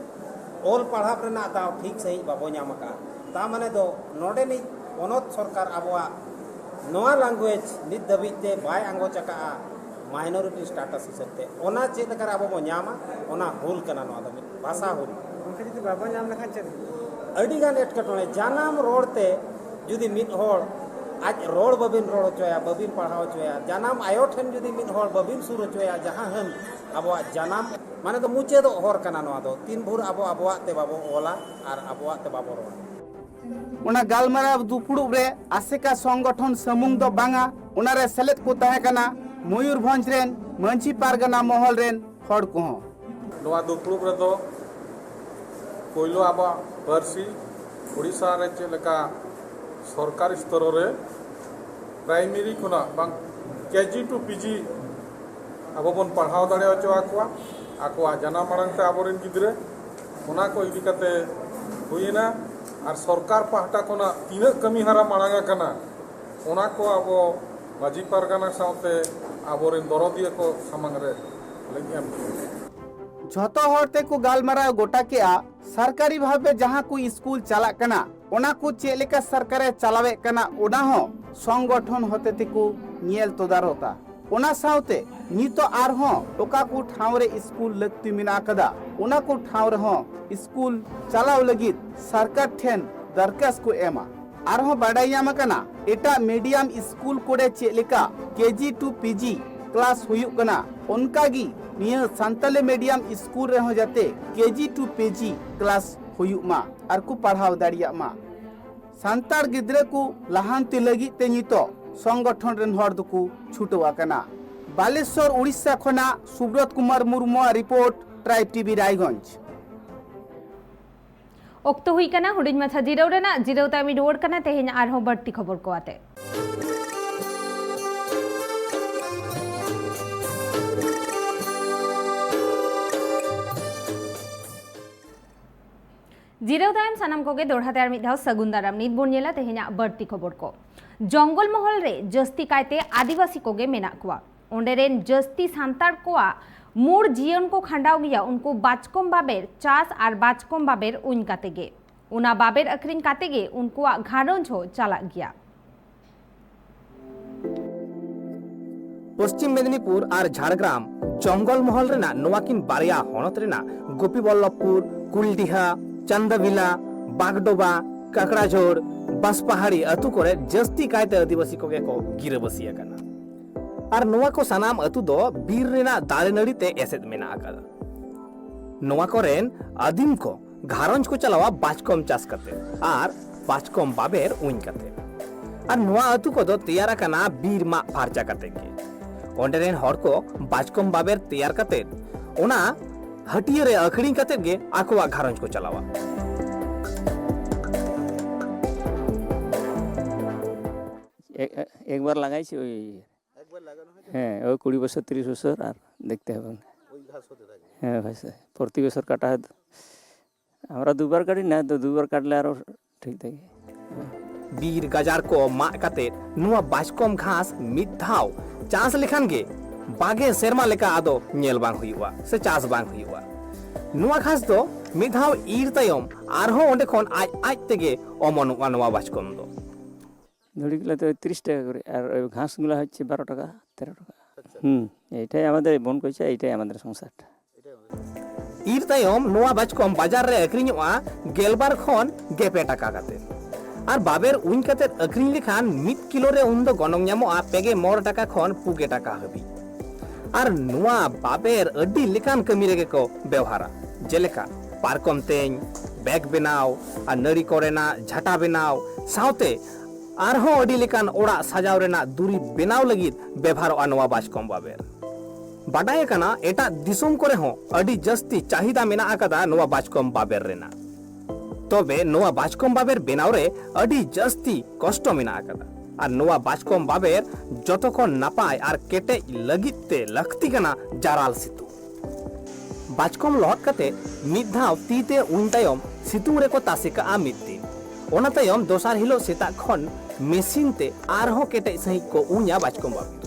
ᱚᱞ ᱯᱟᱲᱦᱟᱣ ᱨᱮᱱᱟᱜ ᱫᱟᱣ ᱴᱷᱤᱠ ᱥᱟᱺᱦᱤᱡ ᱵᱟᱵᱚ ᱧᱟᱢ ᱟᱠᱟᱫᱼᱟ᱾ ᱛᱟ ᱢᱟᱱᱮ ᱫᱚ ᱱᱚᱰᱮᱱᱤᱡ ᱯᱚᱱᱚᱛ ᱥᱚᱨᱠᱟᱨ ᱟᱵᱚᱣᱟᱜ ᱱᱚᱣᱟ language ᱱᱤᱛ ᱫᱷᱟᱹᱵᱤᱡ ᱛᱮ ᱵᱟᱭ ᱟᱸᱜᱚᱪ ᱟᱠᱟᱫᱼᱟ minority status ᱦᱤᱥᱟᱹᱵ ᱛᱮ᱾ ᱚᱱᱟ ᱪᱮᱫ ᱞᱮᱠᱟᱨᱮ ᱟᱵᱚ ᱵᱚ ᱧᱟᱢᱟ, ᱚᱱᱟ ᱦᱩᱞ ᱠᱟᱱᱟ ᱱᱚᱣᱟ ᱫᱚ, ᱢᱤᱫ ᱵᱷᱟᱥᱟ ᱦᱩᱞ᱾ ᱚᱱᱠᱟ ᱡᱩᱫᱤ ᱵᱟᱵᱚ ᱧᱟᱢ ᱞᱮᱠᱷᱟᱱ ᱪᱮᱫ ᱦᱩᱭᱩᱜᱼᱟ? ᱟᱹᱰᱤᱜᱟᱱ ᱮᱴᱠᱮᱴᱚᱬᱮ᱾ ᱡᱟᱱᱟᱢ ᱨᱚᱲ ᱛᱮ ᱡᱩᱫᱤ ᱢᱤᱫ ᱦᱚᱲ ᱟᱡ ᱨᱚᱲ ᱵᱟᱹᱵᱤᱱ ᱨᱚᱲ ᱦᱚᱪᱚᱭᱟ, ᱵᱟᱹᱵᱤᱱ ᱯᱟᱲᱦᱟᱣ ᱦᱚᱪᱚᱭᱟ, ᱡᱟᱱᱟᱢ ᱟᱭᱳ ᱴᱷᱮᱱ ᱡᱩᱫᱤ ᱢᱤᱫ ᱦᱚᱲ ᱵᱟᱹᱵᱤᱱ ᱥᱩᱨ ᱦᱚᱪᱚᱭᱟ, ᱡᱟᱦᱟᱸ ᱦᱟᱹᱱ ᱟᱵᱚᱣᱟᱜ ᱡᱟᱱᱟᱢ, ᱢᱟᱱᱮ ᱫᱚ ᱢᱩᱪᱟᱹᱫᱚᱜ ᱦᱚᱨ ᱠᱟᱱᱟ ᱱᱚᱣᱟ ᱫᱚ, ᱛᱤᱱ ᱵᱷᱳᱨ ᱟᱵᱚ ᱟᱵᱚᱣᱟᱜ ᱛᱮ ᱵᱟᱵᱚ ᱚᱞᱟ ᱟᱨ ᱟᱵᱚᱣᱟᱜ ᱛᱮ ᱵᱟᱵᱚ ᱨᱚᱲᱟ᱾ ᱚᱱᱟ ᱜᱟᱞᱢᱟᱨᱟᱣ ᱫᱩᱯᱲᱩᱵ ᱨᱮ ᱟᱥᱮᱠᱟ ᱥᱚᱝᱜᱚᱴᱷᱚᱱ ᱥᱩᱢᱩᱝ ᱫᱚ ᱵᱟᱝᱟ, ᱚᱱᱟᱨᱮ ᱥᱮᱞᱮᱫ ᱠᱚ ᱛᱟᱦᱮᱸ ᱠᱟᱱᱟ ᱢᱚᱭᱩᱨᱵᱷᱚᱸᱡᱽ ᱨᱮᱱ ᱢᱟᱹᱡᱷᱤ ᱯᱟᱨᱜᱟᱱᱟ ᱢᱚᱦᱚᱞ ᱨᱮᱱ ᱦᱚᱲ ᱠᱚᱦᱚᱸ᱾ ᱱᱚᱣᱟ ᱫᱩᱯᱲᱩᱵ ᱨᱮᱫᱚ ᱯᱳᱭᱞᱳ ᱟᱵᱚᱣᱟᱜ ᱯᱟᱹᱨᱥᱤ ᱳᱰᱤᱥᱟ ᱨᱮ ᱪᱮᱫ ᱞᱮᱠᱟ ᱥᱚᱨᱠᱟᱨᱤ ᱥᱛᱚᱨᱚ ᱨᱮ primary ᱠᱷᱚᱱᱟᱜ ᱵᱟᱝ KG to PG ᱟᱵᱚ ᱵᱚᱱ ᱯᱟᱲᱦᱟᱣ ᱫᱟᱲᱮ ᱦᱚᱪᱚ ᱟᱠᱚᱣᱟ, ᱟᱠᱚᱣᱟᱜ ᱡᱟᱱᱟᱢ ᱟᱲᱟᱝ ᱛᱮ ᱟᱵᱚᱨᱮᱱ ᱜᱤᱫᱽᱨᱟᱹ, ᱚᱱᱟ ᱠᱚ ᱤᱫᱤ ᱠᱟᱛᱮ ᱦᱩᱭᱮᱱᱟ᱾ ᱟᱨ ᱥᱚᱨᱠᱟᱨ ᱯᱟᱦᱴᱟ ᱠᱷᱚᱱᱟᱜ ᱛᱤᱱᱟᱹᱜ ᱠᱟᱹᱢᱤ ᱦᱚᱨᱟ ᱢᱟᱲᱟᱝ ᱟᱠᱟᱱᱟ, ᱚᱱᱟ ᱠᱚ ᱟᱵᱚ ᱢᱟᱹᱡᱷᱤ ᱯᱟᱨᱜᱟᱱᱟ ᱥᱟᱶᱛᱮ ᱟᱵᱚᱨᱮᱱ ᱫᱚᱨᱚᱫᱤᱭᱟᱹ ᱠᱚ ᱥᱟᱢᱟᱝ ᱨᱮ ᱞᱤᱧ ᱮᱢ ᱠᱮᱫᱟ᱾ ᱡᱷᱚᱛᱚ ᱦᱚᱲ ᱛᱮᱠᱚ ᱜᱟᱞᱢᱟᱨᱟᱣ ᱜᱚᱴᱟ ᱠᱮᱜᱼᱟ, ᱥᱚᱨᱠᱟᱨᱤ ᱵᱷᱟᱵᱮ ᱡᱟᱦᱟᱸ ᱠᱚ ᱥᱠᱩᱞ ᱪᱟᱞᱟᱜ ᱠᱟᱱᱟ, ᱚᱱᱟ ᱠᱚ ᱪᱮᱫ ᱞᱮᱠᱟ ᱥᱚᱨᱠᱟᱨᱮ ᱪᱟᱞᱟᱣᱮᱫ ᱠᱟᱱᱟ, ᱚᱱᱟ ᱦᱚᱸ ᱥᱚᱝᱜᱚᱴᱷᱚᱱ ᱦᱚᱛᱮ ᱛᱮᱠᱚ ᱧᱮᱞ ᱛᱚᱫᱟᱨᱚᱛᱟ᱾ ᱚᱱᱟ ᱥᱟᱶᱛᱮ ᱱᱤᱛᱚᱜ ᱟᱨᱦᱚᱸ ᱚᱠᱟ ᱠᱚ ᱴᱷᱟᱶ ᱨᱮ ᱥᱠᱩᱞ ᱞᱟᱹᱠᱛᱤ ᱢᱮᱱᱟᱜ ᱟᱠᱟᱫᱟ, ᱚᱱᱟ ᱠᱚ ᱴᱷᱟᱶ ᱨᱮᱦᱚᱸ ᱥᱠᱩᱞ ᱪᱟᱞᱟᱣ ᱞᱟᱹᱜᱤᱫ ᱥᱚᱨᱠᱟᱨ ᱴᱷᱮᱱ ᱫᱚᱨᱠᱟᱥ ᱠᱚ ᱮᱢᱟ᱾ ᱟᱨᱦᱚᱸ ᱵᱟᱰᱟᱭ ᱧᱟᱢ ᱟᱠᱟᱱᱟ, ᱮᱴᱟᱜ ᱢᱤᱰᱤᱭᱟᱢ ᱥᱠᱩᱞ ᱠᱚᱨᱮ ᱪᱮᱫ ᱞᱮᱠᱟ ᱠᱮᱡᱤ ᱴᱩ ᱯᱤᱡᱤ ᱠᱞᱟᱥ ᱦᱩᱭᱩᱜ ᱠᱟᱱᱟ, ᱚᱱᱠᱟ ᱜᱮ ᱱᱤᱭᱟᱹ ᱥᱟᱱᱛᱟᱞᱤ ᱢᱤᱰᱤᱭᱟᱢ ᱥᱠᱩᱞ ᱨᱮᱦᱚᱸ ᱡᱟᱛᱮ ᱠᱮᱡᱤ ᱴᱩ ᱯᱤᱡᱤ ᱠᱞᱟᱥ ᱦᱩᱭᱩᱜ ᱢᱟ ᱟᱨ ᱠᱚ ᱯᱟᱲᱦᱟᱣ ᱫᱟᱲᱮᱭᱟᱜ ᱢᱟ᱾ ᱥᱟᱱᱛᱟᱲ ᱜᱤᱫᱽᱨᱟᱹ ᱠᱚ ᱞᱟᱦᱟᱱᱛᱤ ᱞᱟᱹᱜᱤᱫ ᱛᱮ ᱱᱤᱛᱚᱜ ᱥᱚᱝᱜᱚᱴᱷᱚᱱ ᱨᱮᱱ ᱦᱚᱲ ᱫᱚᱠᱚ ᱪᱷᱩᱴᱟᱹᱣ ᱟᱠᱟᱱᱟ᱾ ᱵᱟᱞᱮᱥᱚᱨ, ᱩᱲᱤᱥᱥᱟ ᱠᱷᱚᱱᱟᱜ ᱥᱩᱵᱨᱚᱛ ᱠᱩᱢᱟᱨ ᱢᱩᱨᱢᱩᱣᱟᱜ ᱨᱤᱯᱳᱨᱴ, ᱴᱨᱟᱭᱤᱵᱽ ᱴᱤᱵᱷᱤ ᱨᱟᱭᱜᱚᱸᱡᱽ᱾ ᱚᱠᱛᱚ ᱦᱩᱭ ᱠᱟᱱᱟ ᱦᱩᱰᱤᱧ ᱢᱟᱪᱷᱟ ᱡᱤᱨᱟᱹᱣ ᱨᱮᱱᱟᱜ᱾ ᱡᱤᱨᱟᱹᱣ ᱛᱟᱭᱚᱢ ᱨᱩᱣᱟᱹᱲ ᱠᱟᱱᱟ ᱛᱮᱦᱮᱧ ᱟᱨᱦᱚᱸ ᱵᱟᱹᱲᱛᱤ ᱠᱷᱚᱵᱚᱨ ᱠᱚ ᱟᱛᱮ᱾ ᱡᱤᱨᱟᱹᱣ ᱛᱟᱭᱚᱢ ᱥᱟᱱᱟᱢ ᱠᱚᱜᱮ ᱫᱚᱲᱦᱟ ᱛᱮ ᱟᱨ ᱢᱤᱫ ᱫᱷᱟᱣ ᱥᱟᱹᱜᱩᱱ ᱫᱟᱨᱟᱢ᱾ ᱱᱤᱛ ᱵᱚᱱ ᱧᱮᱞᱟ ᱛᱮᱦᱮᱧᱟᱜ ᱵᱟᱹᱲᱛᱤ ᱠᱷᱚᱵᱚᱨ ᱠᱚ᱾ ᱡᱚᱝᱜᱚᱞ ᱢᱚᱦᱚᱞ ᱨᱮ ᱡᱟᱹᱥᱛᱤ ᱠᱟᱭᱛᱮ ᱟᱹᱫᱤᱵᱟᱹᱥᱤ ᱠᱚᱜᱮ ᱢᱮᱱᱟᱜ ᱠᱚᱣᱟ᱾ ᱚᱸᱰᱮ ᱨᱮᱱ ᱡᱟᱹᱥᱛᱤ ᱥᱟᱱᱛᱟᱲ ᱠᱚᱣᱟᱜ ᱢᱩᱲ ᱡᱤᱭᱚᱱ ᱠᱚ ᱠᱷᱟᱸᱰᱟᱣ ᱜᱮᱭᱟ ᱩᱱᱠᱩ ᱵᱟᱪᱠᱚᱢ ᱵᱟᱵᱮᱨ ᱪᱟᱥ ᱟᱨ ᱵᱟᱪᱠᱚᱢ ᱵᱟᱵᱮᱨ ᱩᱧ ᱠᱟᱛᱮ ᱜᱮ᱾ ᱚᱱᱟ ᱵᱟᱵᱮᱨ ᱟᱹᱠᱷᱨᱤᱧ ᱠᱟᱛᱮ ᱜᱮ ᱩᱱᱠᱩᱣᱟᱜ ᱜᱷᱟᱨᱚᱸᱡᱽ ᱦᱚᱸ ᱪᱟᱞᱟᱜ ᱜᱮᱭᱟ᱾ ᱯᱚᱥᱪᱤᱢ ᱢᱮᱫᱤᱱᱤᱯᱩᱨ ᱟᱨ ᱡᱷᱟᱲᱜᱨᱟᱢ ᱡᱚᱝᱜᱚᱞ ᱢᱚᱦᱚᱞ ᱨᱮᱱᱟᱜ ᱱᱚᱣᱟ ᱠᱤᱱ ᱵᱟᱨᱭᱟ ᱦᱚᱱᱚᱛ ᱨᱮᱱᱟᱜ ᱜᱳᱯᱤᱵᱚᱞᱞᱚᱵᱷᱯᱩᱨ, ᱠᱩᱞᱰᱤᱦᱟ, ᱪᱟᱱᱫᱟᱵᱤᱞᱟ, ᱵᱟᱜᱰᱳᱵᱟ, ᱠᱟᱠᱲᱟᱡᱷᱳᱲ, ᱵᱟᱸᱥᱯᱟᱦᱟᱲᱤ ᱟᱹᱛᱩ ᱠᱚᱨᱮ ᱡᱟᱹᱥᱛᱤ ᱠᱟᱭᱛᱮ ᱟᱹᱫᱤᱵᱟᱹᱥᱤ ᱠᱚᱜᱮ ᱠᱚ ᱜᱤᱨᱟᱹᱵᱟᱹᱥᱤ ᱟᱠᱟᱱᱟ᱾ ᱟᱨ ᱱᱚᱣᱟ ᱠᱚ ᱥᱟᱱᱟᱢ ᱟᱹᱛᱩ ᱫᱚ ᱵᱤᱨ ᱨᱮᱱᱟᱜ ᱫᱟᱨᱮ ᱱᱟᱹᱲᱤ ᱛᱮ ᱮᱥᱮᱫ ᱢᱮᱱᱟᱜ ᱟᱠᱟᱫᱟ᱾ ᱱᱚᱣᱟ ᱠᱚᱨᱮᱱ ᱟᱹᱫᱤᱢ ᱠᱚ ᱜᱷᱟᱨᱚᱸᱡᱽ ᱠᱚ ᱪᱟᱞᱟᱣᱟ ᱵᱟᱪᱠᱚᱢ ᱪᱟᱥ ᱠᱟᱛᱮ ᱟᱨ ᱵᱟᱪᱠᱚᱢ ᱵᱟᱵᱮᱨ ᱩᱧ ᱠᱟᱛᱮ᱾ ᱟᱨ ᱱᱚᱣᱟ ᱟᱹᱛᱩ ᱠᱚᱫᱚ ᱛᱮᱭᱟᱨ ᱟᱠᱟᱱᱟ ᱵᱤᱨ ᱢᱟᱜ ᱯᱷᱟᱨᱪᱟ ᱠᱟᱛᱮ ᱜᱮ᱾ ᱚᱸᱰᱮ ᱨᱮᱱ ᱦᱚᱲ ᱠᱚ ᱵᱟᱪᱠᱚᱢ ᱵᱟᱵᱮᱨ ᱛᱮᱭᱟᱨ ᱠᱟᱛᱮ ᱚᱱᱟ ᱦᱟᱹᱴᱤᱭᱟᱹ ᱨᱮ ᱟᱹᱠᱷᱨᱤᱧ ᱠᱟᱛᱮ ᱜᱮ ᱟᱠᱚᱣᱟᱜ ᱜᱷᱟᱨᱚᱸᱡᱽ ᱠᱚ ᱪᱟᱞᱟᱣᱟ᱾ এ-, এ-, একবার লাগাইছি ওই, হ্যাঁ, ওই কুড়ি বছর, তিরিশ বছর আর দেখতে হবে না। হ্যাঁ ভাই স্যার, প্রতি বছর কাটা হয় তো। আমরা দুবার কাটি না, তো দুবার কাটলে আরো ঠিক থাকে। ᱵᱤᱨ ᱜᱟᱡᱟᱲ ᱠᱚ ᱢᱟᱜ ᱠᱟᱛᱮ ᱱᱚᱣᱟ ᱵᱟᱪᱠᱚᱢ ᱜᱷᱟᱥ ᱢᱤᱫ ᱫᱷᱟᱣ ᱪᱟᱥ ᱞᱮᱠᱷᱟᱱ ᱜᱮ ᱵᱟᱜᱮ ᱥᱮᱨᱢᱟ ᱞᱮᱠᱟ ᱟᱫᱚ ᱧᱮᱞ ᱵᱟᱝ ᱦᱩᱭᱩᱜᱼᱟ ᱥᱮ ᱪᱟᱥ ᱵᱟᱝ ᱦᱩᱭᱩᱜᱼᱟ᱾ ᱱᱚᱣᱟ ᱜᱷᱟᱥ ᱫᱚ ᱢᱤᱫ ᱫᱷᱟᱣ ᱤᱨ ᱛᱟᱭᱚᱢ ᱟᱨᱦᱚᱸ ᱚᱸᱰᱮ ᱠᱷᱚᱱ ᱟᱡ ᱟᱡ ᱛᱮᱜᱮ ᱚᱢᱚᱱᱚᱜᱼᱟ ᱱᱚᱣᱟ ᱵᱟᱪᱠᱚᱢ ᱫᱚ᱾ ᱫᱷᱩᱲᱤ ᱜᱩᱞᱟ ᱫᱚ ᱛᱤᱨᱤᱥ ᱴᱟᱠᱟ ᱠᱚᱨᱮ, ᱟᱨ ᱳᱭ ᱜᱷᱟᱥ ᱜᱩᱞᱟ ᱦᱚᱪᱪᱷᱮ ᱵᱟᱨᱚ ᱴᱟᱠᱟ, ᱛᱮᱨᱚ ᱴᱟᱠᱟ। হুম। এইটাই আমাদের বন কইছে, এইটাই আমাদের সংসারটা। ᱤᱨ ᱛᱟᱭᱚᱢ ᱱᱚᱣᱟ ᱵᱟᱪᱠᱚᱢ ᱵᱟᱡᱟᱨ ᱨᱮ ᱟᱹᱠᱷᱨᱤᱧᱚᱜᱼᱟ ᱜᱮᱞᱵᱟᱨ ᱠᱷᱚᱱ ᱜᱮᱯᱮ ᱴᱟᱠᱟ ᱠᱟᱛᱮ᱾ ᱟᱨ ᱵᱟᱵᱮᱨ ᱩᱧ ᱠᱟᱛᱮ ᱟᱹᱠᱷᱨᱤᱧ ᱞᱮᱠᱷᱟᱱ ᱢᱤᱫ ᱠᱤᱞᱳ ᱨᱮ ᱩᱱ ᱫᱚ ᱜᱚᱱᱚᱝ ᱧᱟᱢᱚᱜᱼᱟ ᱯᱮᱜᱮ ᱢᱚᱬᱮ ᱴᱟᱠᱟ ᱠᱷᱚᱱ ᱯᱩᱜᱮ ᱴᱟᱠᱟ ᱦᱟᱹᱵᱤᱡ᱾ ᱟᱨ ᱱᱚᱣᱟ ᱵᱟᱵᱮᱨ ᱟᱹᱰᱤ ᱞᱮᱠᱟᱱ ᱠᱟᱹᱢᱤ ᱨᱮᱜᱮ ᱠᱚ ᱵᱮᱣᱦᱟᱨᱟ, ᱡᱮᱞᱮᱠᱟ ᱯᱟᱨᱠᱚᱢ ᱛᱮᱧ, ᱵᱮᱜᱽ ᱵᱮᱱᱟᱣ, ᱟᱨ ᱱᱟᱹᱲᱤ ᱠᱚᱨᱮᱱᱟᱜ ᱡᱷᱟᱴᱟ ᱵᱮᱱᱟᱣ, ᱥᱟᱶᱛᱮ ᱟᱨᱦᱚᱸ ᱟᱹᱰᱤ ᱞᱮᱠᱟᱱ ᱚᱲᱟᱜ ᱥᱟᱡᱟᱣ ᱨᱮᱱᱟᱜ ᱫᱩᱨᱤᱵᱽ ᱵᱮᱱᱟᱣ ᱞᱟᱹᱜᱤᱫ ᱵᱮᱵᱷᱟᱨᱚᱜᱼᱟ ᱱᱚᱣᱟ ᱵᱟᱪᱠᱚᱢ ᱵᱟᱵᱮᱨ᱾ ᱵᱟᱰᱟᱭ ᱟᱠᱟᱱᱟ, ᱮᱴᱟᱜ ᱫᱤᱥᱚᱢ ᱠᱚᱨᱮ ᱦᱚᱸ ᱟᱹᱰᱤ ᱡᱟᱹᱥᱛᱤ ᱪᱟᱦᱤᱫᱟ ᱢᱮᱱᱟᱜ ᱟᱠᱟᱫᱟ ᱱᱚᱣᱟ ᱵᱟᱪᱠᱚᱢ ᱵᱟᱵᱮᱨ ᱨᱮᱱᱟᱜ᱾ ᱛᱚᱵᱮ ᱱᱚᱣᱟ ᱵᱟᱪᱠᱚᱢ ᱵᱟᱵᱮᱨ ᱵᱮᱱᱟᱣ ᱨᱮ ᱟᱹᱰᱤ ᱡᱟᱹᱥᱛᱤ ᱠᱚᱥᱴᱚ ᱢᱮᱱᱟᱜ ᱟᱠᱟᱫᱟ᱾ ᱟᱨ ᱱᱚᱣᱟ ᱵᱟᱪᱠᱚᱢ ᱵᱟᱵᱮᱨ ᱡᱚᱛᱚ ᱠᱷᱚᱱ ᱱᱟᱯᱟᱭ ᱟᱨ ᱠᱮᱴᱮᱡ ᱞᱟᱹᱜᱤᱫ ᱛᱮ ᱞᱟᱹᱠᱛᱤ ᱠᱟᱱᱟ ᱡᱟᱨᱟᱞ ᱥᱤᱛᱩᱝ᱾ ᱵᱟᱪᱠᱚᱢ ᱞᱚᱦᱚᱫ ᱠᱟᱛᱮ ᱢᱤᱫ ᱫᱷᱟᱣ ᱛᱤ ᱛᱮ ᱩᱧ ᱛᱟᱭᱚᱢ ᱥᱤᱛᱩᱝ ᱨᱮᱠᱚ ᱛᱟᱥᱮ ᱠᱟᱜᱼᱟ ᱢᱤᱫ ᱫᱤᱱ᱾ ᱚᱱᱟ ᱛᱟᱭᱚᱢ ᱫᱚᱥᱟᱨ ᱦᱤᱞᱳᱜ ᱥᱮᱛᱟᱜ ᱠᱷᱚᱱ ᱢᱮᱥᱤᱱ ᱛᱮ ᱟᱨᱦᱚᱸ ᱠᱮᱴᱮᱡ ᱥᱟᱺᱦᱤᱡ ᱠᱚ ᱩᱧᱟ ᱵᱟᱪᱠᱚᱢ ᱵᱟᱵᱮᱨ᱾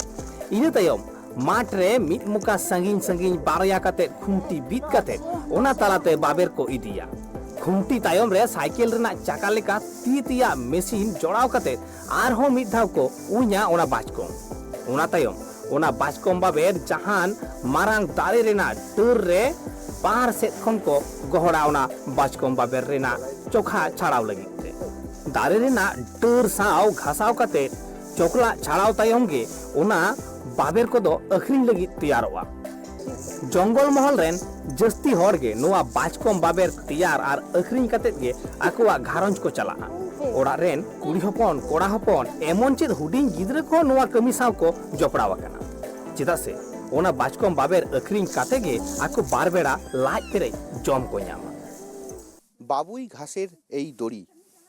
ᱤᱱᱟᱹ ᱛᱟᱭᱚᱢ ᱢᱟᱴᱷ ᱨᱮ ᱢᱤᱫ ᱢᱚᱠᱟ ᱥᱟᱺᱜᱤᱧ ᱥᱟᱺᱜᱤᱧ ᱵᱟᱨᱭᱟ ᱠᱟᱛᱮ ᱠᱷᱩᱱᱴᱤ ᱵᱤᱫ ᱠᱟᱛᱮ ᱚᱱᱟ ᱛᱟᱞᱟᱛᱮ ᱵᱟᱵᱮᱨ ᱠᱚ ᱤᱫᱤᱭᱟ᱾ ᱠᱷᱩᱱᱴᱤ ᱛᱟᱭᱚᱢ ᱨᱮ ᱥᱟᱭᱠᱮᱞ ᱨᱮᱱᱟᱜ ᱪᱟᱠᱟ ᱞᱮᱠᱟ ᱛᱤ ᱛᱮᱭᱟᱜ ᱢᱮᱥᱤᱱ ᱡᱚᱲᱟᱣ ᱠᱟᱛᱮ ᱟᱨᱦᱚᱸ ᱢᱤᱫ ᱫᱷᱟᱣ ᱠᱚ ᱩᱧᱟ ᱚᱱᱟ ᱵᱟᱪᱠᱚᱢ᱾ ᱚᱱᱟ ᱛᱟᱭᱚᱢ ᱚᱱᱟ ᱵᱟᱪᱠᱚᱢ ᱵᱟᱵᱮᱨ ᱡᱟᱦᱟᱱ ᱢᱟᱨᱟᱝ ᱫᱟᱨᱮ ᱨᱮᱱᱟᱜ ᱰᱟᱹᱨ ᱨᱮ ᱵᱟᱦᱟᱨ ᱥᱮᱫ ᱠᱷᱚᱱ ᱠᱚ ᱜᱚᱦᱚᱲᱟ ᱚᱱᱟ ᱵᱟᱪᱠᱚᱢ ᱵᱟᱵᱮᱨ ᱨᱮᱱᱟᱜ ᱪᱚᱠᱷᱟ ᱪᱷᱟᱲᱟᱣ ᱞᱟᱹᱜᱤᱫ ᱛᱮ᱾ ᱫᱟᱨᱮ ᱨᱮᱱᱟᱜ ᱰᱟᱹᱨ ᱥᱟᱶ ᱜᱷᱟᱥᱟᱣ ᱠᱟᱛᱮ ᱪᱚᱠᱞᱟᱜ ᱪᱷᱟᱲᱟᱣ ᱛᱟᱭᱚᱢ ᱜᱮ ᱚᱱᱟ ᱵᱟᱵᱮᱨ ᱠᱚᱫᱚ ᱟᱹᱠᱷᱨᱤᱧ ᱞᱟᱹᱜᱤᱫ ᱛᱮᱭᱟᱨᱚᱜᱼᱟ᱾ ᱡᱚᱝᱜᱚᱞ ᱢᱚᱦᱚᱞ ᱨᱮᱱ ᱡᱟᱹᱥᱛᱤ ᱦᱚᱲ ᱜᱮ ᱱᱚᱣᱟ ᱵᱟᱪᱠᱚᱢ ᱵᱟᱵᱮᱨ ᱛᱮᱭᱟᱨ ᱟᱨ ᱟᱹᱠᱷᱨᱤᱧ ᱠᱟᱛᱮ ᱜᱮ ᱟᱠᱚᱣᱟᱜ ᱜᱷᱟᱨᱚᱸᱡᱽ ᱠᱚ ᱪᱟᱞᱟᱜᱼᱟ᱾ ᱚᱲᱟᱜ ᱨᱮᱱ ᱠᱩᱲᱤ ᱦᱚᱯᱚᱱ, ᱠᱚᱲᱟ ᱦᱚᱯᱚᱱ, ᱮᱢᱚᱱ ᱪᱮᱫ ᱦᱩᱰᱤᱧ ᱜᱤᱫᱽᱨᱟᱹ ᱠᱚᱦᱚᱸ ᱱᱚᱣᱟ ᱠᱟᱹᱢᱤ ᱥᱟᱶ ᱠᱚ ᱡᱚᱯᱲᱟᱣ ᱟᱠᱟᱱᱟ᱾ ᱪᱮᱫᱟᱜ ᱥᱮ ᱚᱱᱟ ᱵᱟᱪᱠᱚᱢ ᱵᱟᱵᱮᱨ ᱟᱹᱠᱷᱨᱤᱧ ᱠᱟᱛᱮ ᱜᱮ ᱟᱠᱚ ᱵᱟᱨ ᱵᱮᱲᱟ ᱞᱟᱡ ᱯᱮᱨᱮᱡ ᱡᱚᱢ ᱠᱚ ᱧᱟᱢᱟ᱾ বাবুই ঘাসের এই দড়ি,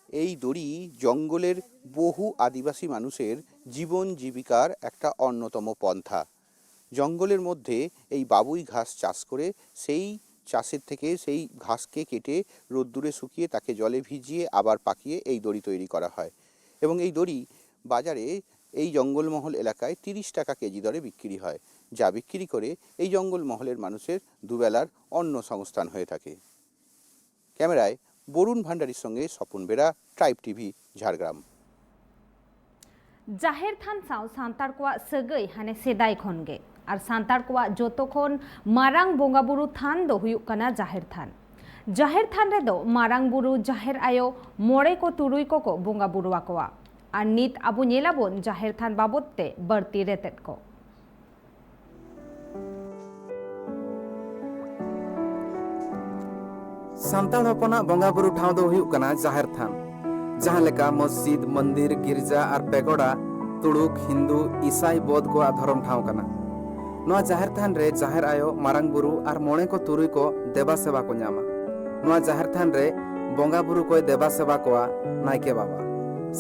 এই দড়ি জঙ্গলের বহু আদিবাসী মানুষের জীবন জীবিকার একটা অন্যতম পন্থা। জঙ্গলের মধ্যে এই বাবুই ঘাস চাষ করে সেই চাষের থেকে সেই ঘাসকে কেটে রোদ্দুরে শুকিয়ে তাকে জলে ভিজিয়ে আবার পাকিয়ে এই দড়ি তৈরি করা হয়। এবং এই দড়ি বাজারে এই জঙ্গলমহল এলাকায় তিরিশ টাকা কেজি দরে বিক্রি হয়। যা বিক্রি করে এই জঙ্গল মহলের মানুষের দুবেলার অন্ন সংস্থান হয়ে থাকে। ক্যামেরায় বরুণ ভান্ডারীর সঙ্গে স্বপন বেরা, ট্রাইব টিভি, ঝাড়গ্রাম। ᱡᱟᱦᱮᱨ ᱛᱷᱟᱱ ᱥᱟᱶ ᱥᱟᱱᱛᱟᱲ ᱠᱚᱣᱟᱜ ᱥᱟᱹᱜᱟᱹᱭ ᱦᱟᱱᱮ ᱥᱮᱫᱟᱭ ᱠᱷᱚᱱ ᱜᱮ᱾ ᱟᱨ ᱥᱟᱱᱛᱟᱲ ᱠᱚᱣᱟᱜ ᱡᱚᱛᱚ ᱠᱷᱚᱱ ᱢᱟᱨᱟᱝ ᱵᱚᱸᱜᱟ ᱵᱩᱨᱩ ᱛᱷᱟᱱ ᱫᱚ ᱦᱩᱭᱩᱜ ᱠᱟᱱᱟ ᱡᱟᱦᱮᱨ ᱛᱷᱟᱱ᱾ ᱡᱟᱦᱮᱨ ᱛᱷᱟᱱ ᱨᱮᱫᱚ ᱢᱟᱨᱟᱝ ᱵᱩᱨᱩ, ᱡᱟᱦᱮᱨ ᱟᱭᱳ, ᱢᱚᱬᱮ ᱠᱚ ᱛᱩᱨᱩᱭ ᱠᱚᱠᱚ ᱵᱚᱸᱜᱟ ᱵᱩᱨᱩ ᱟᱠᱚᱣᱟ᱾ ᱟᱨ ᱱᱤᱛ ᱟᱵᱚ ᱧᱮᱞᱟᱵᱚᱱ ᱡᱟᱦᱮᱨ ᱛᱷᱟᱱ ᱵᱟᱵᱚᱫ ᱛᱮ ᱵᱟᱹᱲᱛᱤ ᱨᱮᱛᱮᱫ ᱠᱚ᱾ ᱥᱟᱱᱛᱟᱲ ᱦᱚᱯᱚᱱᱟᱜ ᱵᱚᱸᱜᱟ ᱵᱩᱨᱩ ᱴᱷᱟᱶ ᱫᱚ ᱦᱩᱭᱩᱜ ᱠᱟᱱᱟ ᱡᱟᱦᱮᱨ ᱛᱷᱟᱱ᱾ ᱡᱟᱦᱟᱸ ᱞᱮᱠᱟ ᱢᱚᱥᱡᱤᱫ, ᱢᱚᱱᱫᱤᱨ, ᱜᱤᱨᱡᱟ ᱟᱨ ᱯᱮᱜᱳᱰᱟ ᱛᱩᱲᱩᱠ, ᱦᱤᱱᱫᱩ, ᱤᱥᱟᱭ, ᱵᱳᱫᱷ ᱠᱚᱣᱟᱜ ᱫᱷᱚᱨᱚᱢ ᱴᱷᱟᱶ ᱠᱟᱱᱟ᱾ ᱱᱚᱣᱟ ᱡᱟᱦᱮᱨ ᱛᱷᱟᱱ ᱨᱮ ᱡᱟᱦᱮᱨ ᱟᱭᱳ, ᱢᱟᱨᱟᱝ ᱵᱩᱨᱩ ᱟᱨ ᱢᱚᱬᱮ ᱠᱚ ᱛᱩᱨᱩᱭ ᱠᱚ ᱫᱮᱵᱟ ᱥᱮᱵᱟ ᱠᱚ ᱧᱟᱢᱟ᱾ ᱱᱚᱣᱟ ᱡᱟᱦᱮᱨ ᱛᱷᱟᱱ ᱨᱮ ᱵᱚᱸᱜᱟ ᱵᱩᱨᱩ ᱠᱚᱭ ᱫᱮᱵᱟ ᱥᱮᱵᱟ ᱠᱚᱣᱟ ᱱᱟᱭᱠᱮ ᱵᱟᱵᱟ᱾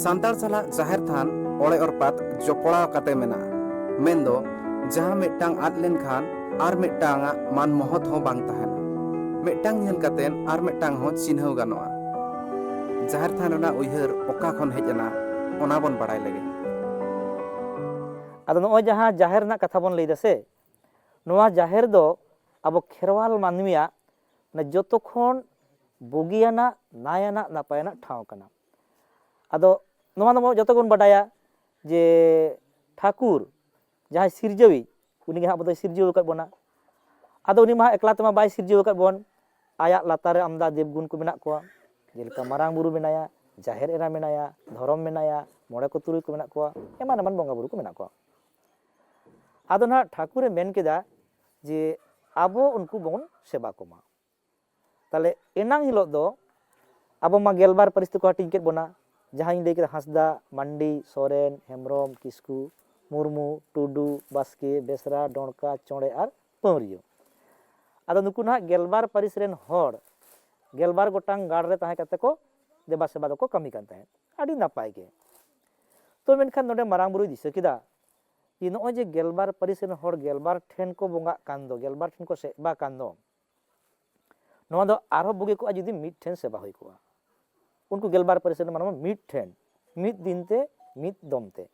ᱥᱟᱱᱛᱟᱲ ᱥᱟᱞᱟᱜ ᱡᱟᱦᱮᱨ ᱛᱷᱟᱱ ᱚᱲᱮ ᱚᱨᱯᱟᱛ ᱡᱚᱯᱲᱟᱣ ᱠᱟᱛᱮ ᱢᱮᱱᱟᱜᱼᱟ᱾ ᱢᱮᱱᱫᱚ ᱡᱟᱦᱟᱸ ᱢᱤᱫᱴᱟᱝ ᱟᱫ ᱞᱮᱱᱠᱷᱟᱱ ᱟᱨ ᱢᱤᱫᱴᱟᱝ ᱟᱜ ᱢᱟᱱ ᱢᱚᱦᱚᱛ ᱦᱚᱸ ᱵᱟᱝ ᱛᱟᱦᱮᱱᱟ᱾ ᱢᱤᱫᱴᱟᱝ ᱧᱮᱞ ᱠᱟᱛᱮ ᱟᱨ ᱢᱤᱫᱴᱟᱝ ᱦᱚᱸ ᱪᱤᱱᱦᱟᱹᱣ ᱜᱟᱱᱚᱜᱼᱟ᱾ ᱡᱟᱦᱮᱨ ᱛᱷᱟᱱ ᱨᱮᱱᱟᱜ ᱩᱭᱦᱟᱹᱨ ᱚᱠᱟ ᱠᱷᱚᱱ ᱦᱮᱡ ᱮᱱᱟ, ᱚᱱᱟ ᱵᱚᱱ ᱵᱟᱲᱟᱭ ᱞᱮᱜᱮ᱾ ᱟᱫᱚ ᱱᱚᱜᱼᱚᱭ ᱡᱟᱦᱟᱸ ᱡᱟᱦᱮᱨ ᱨᱮᱱᱟᱜ ᱠᱟᱛᱷᱟ ᱵᱚᱱ ᱞᱟᱹᱭ ᱫᱟ ᱥᱮ, ᱱᱚᱣᱟ ᱡᱟᱦᱮᱨ ᱫᱚ ᱟᱵᱚ ᱠᱷᱮᱨᱣᱟᱞ ᱢᱟᱹᱱᱢᱤᱭᱟᱜ ᱢᱟᱱᱮ ᱡᱚᱛᱚ ᱠᱷᱚᱱ ᱵᱩᱜᱤᱭᱟᱱᱟᱜ, ᱱᱟᱭᱟᱱᱟᱜ, ᱱᱟᱯᱟᱭᱟᱱᱟᱜ ᱴᱷᱟᱶ ᱠᱟᱱᱟ᱾ ᱟᱫᱚ ᱱᱚᱣᱟ ᱫᱚ ᱡᱚᱛᱚ ᱜᱮᱵᱚᱱ ᱵᱟᱰᱟᱭᱟ ᱡᱮ ᱴᱷᱟᱹᱠᱩᱨ ᱡᱟᱦᱟᱸᱭ ᱥᱤᱨᱡᱟᱹᱣᱤᱡ, ᱩᱱᱤ ᱜᱮ ᱦᱟᱸᱜ ᱟᱵᱚ ᱫᱚᱭ ᱥᱤᱨᱡᱟᱹᱣ ᱟᱠᱟᱫ ᱵᱚᱱᱟ᱾ ᱟᱫᱚ ᱩᱱᱤ ᱢᱟ ᱮᱠᱞᱟ ᱛᱮᱢᱟ ᱵᱟᱭ ᱥᱤᱨᱡᱟᱹᱣ ᱟᱠᱟᱫ ᱵᱚᱱ, ᱟᱭᱟᱜ ᱞᱟᱛᱟᱨ ᱨᱮ ᱟᱢᱫᱟ ᱫᱮᱵᱽᱜᱩᱱ ᱠᱚ ᱢᱮᱱᱟᱜ ᱠᱚᱣᱟ, ᱡᱮᱞᱮᱠᱟ ᱢᱟᱨᱟᱝ ᱵᱩᱨᱩ ᱢᱮᱱᱟᱭᱟ, ᱡᱟᱦᱮᱨ ᱮᱨᱟ ᱢᱮᱱᱟᱭᱟ, ᱫᱷᱚᱨᱚᱢ ᱢᱮᱱᱟᱭᱟ, ᱢᱚᱬᱮ ᱠᱚ ᱛᱩᱨᱩᱭ ᱠᱚ ᱢᱮᱱᱟᱜ ᱠᱚᱣᱟ, ᱮᱢᱟᱱ ᱮᱢᱟᱱ ᱵᱚᱸᱜᱟ ᱵᱩᱨᱩ ᱠᱚ ᱢᱮᱱᱟᱜ ᱠᱚᱣᱟ᱾ ᱟᱫᱚ ᱱᱟᱦᱟᱜ ᱴᱷᱟᱹᱠᱩᱨᱮ ᱢᱮᱱ ᱠᱮᱫᱟ ᱡᱮ ᱟᱵᱚ ᱩᱱᱠᱩ ᱵᱚᱱ ᱥᱮᱵᱟ ᱠᱚᱢᱟ᱾ ᱛᱟᱦᱞᱮ ᱮᱱᱟᱝ ᱦᱤᱞᱳᱜ ᱫᱚ ᱟᱵᱚ ᱢᱟ ᱜᱮᱞᱵᱟᱨ ᱯᱟᱹᱨᱤᱥ ᱛᱮᱠᱚ ᱦᱟᱹᱴᱤᱧ ᱠᱮᱫ ᱵᱚᱱᱟ, ᱡᱟᱦᱟᱸᱧ ᱞᱟᱹᱭ ᱠᱮᱫᱟ ᱦᱟᱸᱥᱫᱟ, ᱢᱟᱱᱰᱤ, ᱥᱚᱨᱮᱱ, ᱦᱮᱢᱵᱨᱚᱢ, ᱠᱤᱥᱠᱩ, ᱢᱩᱨᱢᱩ, ᱴᱩᱰᱩ, ᱵᱟᱥᱠᱮ, ᱵᱮᱥᱨᱟ, ᱰᱚᱸᱲᱠᱟ, ᱪᱚᱬᱮ ᱟᱨ ᱯᱟᱹᱣᱨᱤᱭᱟᱹ᱾ ᱟᱫᱚ ᱱᱩᱠᱩ ᱱᱟᱦᱟᱜ ᱜᱮᱞᱵᱟᱨ ᱯᱟᱹᱨᱤᱥ ᱨᱮᱱ ᱦᱚᱲ ᱜᱮᱞᱵᱟᱨ ᱜᱚᱴᱟᱝ ᱜᱟᱲ ᱨᱮ ᱛᱟᱦᱮᱸ ᱠᱟᱛᱮ ᱠᱚ ᱫᱮᱵᱟ ᱥᱮᱵᱟ ᱫᱚᱠᱚ ᱠᱟᱹᱢᱤ ᱠᱟᱱ ᱛᱟᱦᱮᱸᱫ, ᱟᱹᱰᱤ ᱱᱟᱯᱟᱭ ᱜᱮ᱾ ᱛᱚ ᱢᱮᱱᱠᱷᱟᱱ ᱱᱚᱰᱮ ᱢᱟᱨᱟᱝ ᱵᱩᱨᱩᱭ ᱫᱤᱥᱟᱹ ᱠᱮᱫᱟ ᱡᱮ ᱱᱚᱜᱼᱚᱭ ᱡᱮ ᱜᱮᱞᱵᱟᱨ ᱯᱟᱹᱨᱤᱥ ᱨᱮᱱ ᱦᱚᱲ ᱜᱮᱞᱵᱟᱨ ᱴᱷᱮᱱ ᱠᱚ ᱵᱚᱸᱜᱟᱜ ᱠᱟᱱ ᱫᱚ, ᱜᱮᱞᱵᱟᱨ ᱴᱷᱮᱱ ᱠᱚ ᱥᱮᱵᱟ ᱠᱟᱱ ᱫᱚ, ᱱᱚᱣᱟ ᱫᱚ ᱟᱨᱦᱚᱸ ᱵᱩᱜᱤ ᱠᱚᱜᱼᱟ ᱡᱩᱫᱤ ᱢᱤᱫ ᱴᱷᱮᱱ ᱥᱮᱵᱟ ᱦᱩᱭ ᱠᱚᱜᱼᱟ᱾ ᱩᱱᱠᱩ ᱜᱮᱞᱵᱟᱨ ᱯᱟᱹᱨᱤᱥ ᱨᱮᱱ ᱢᱟᱱᱣᱟ ᱢᱤᱫ ᱴᱷᱮᱱ, ᱢᱤᱫ ᱫᱤᱱ ᱛᱮ, ᱢᱤᱫ ᱫᱚᱢ ᱛᱮ᱾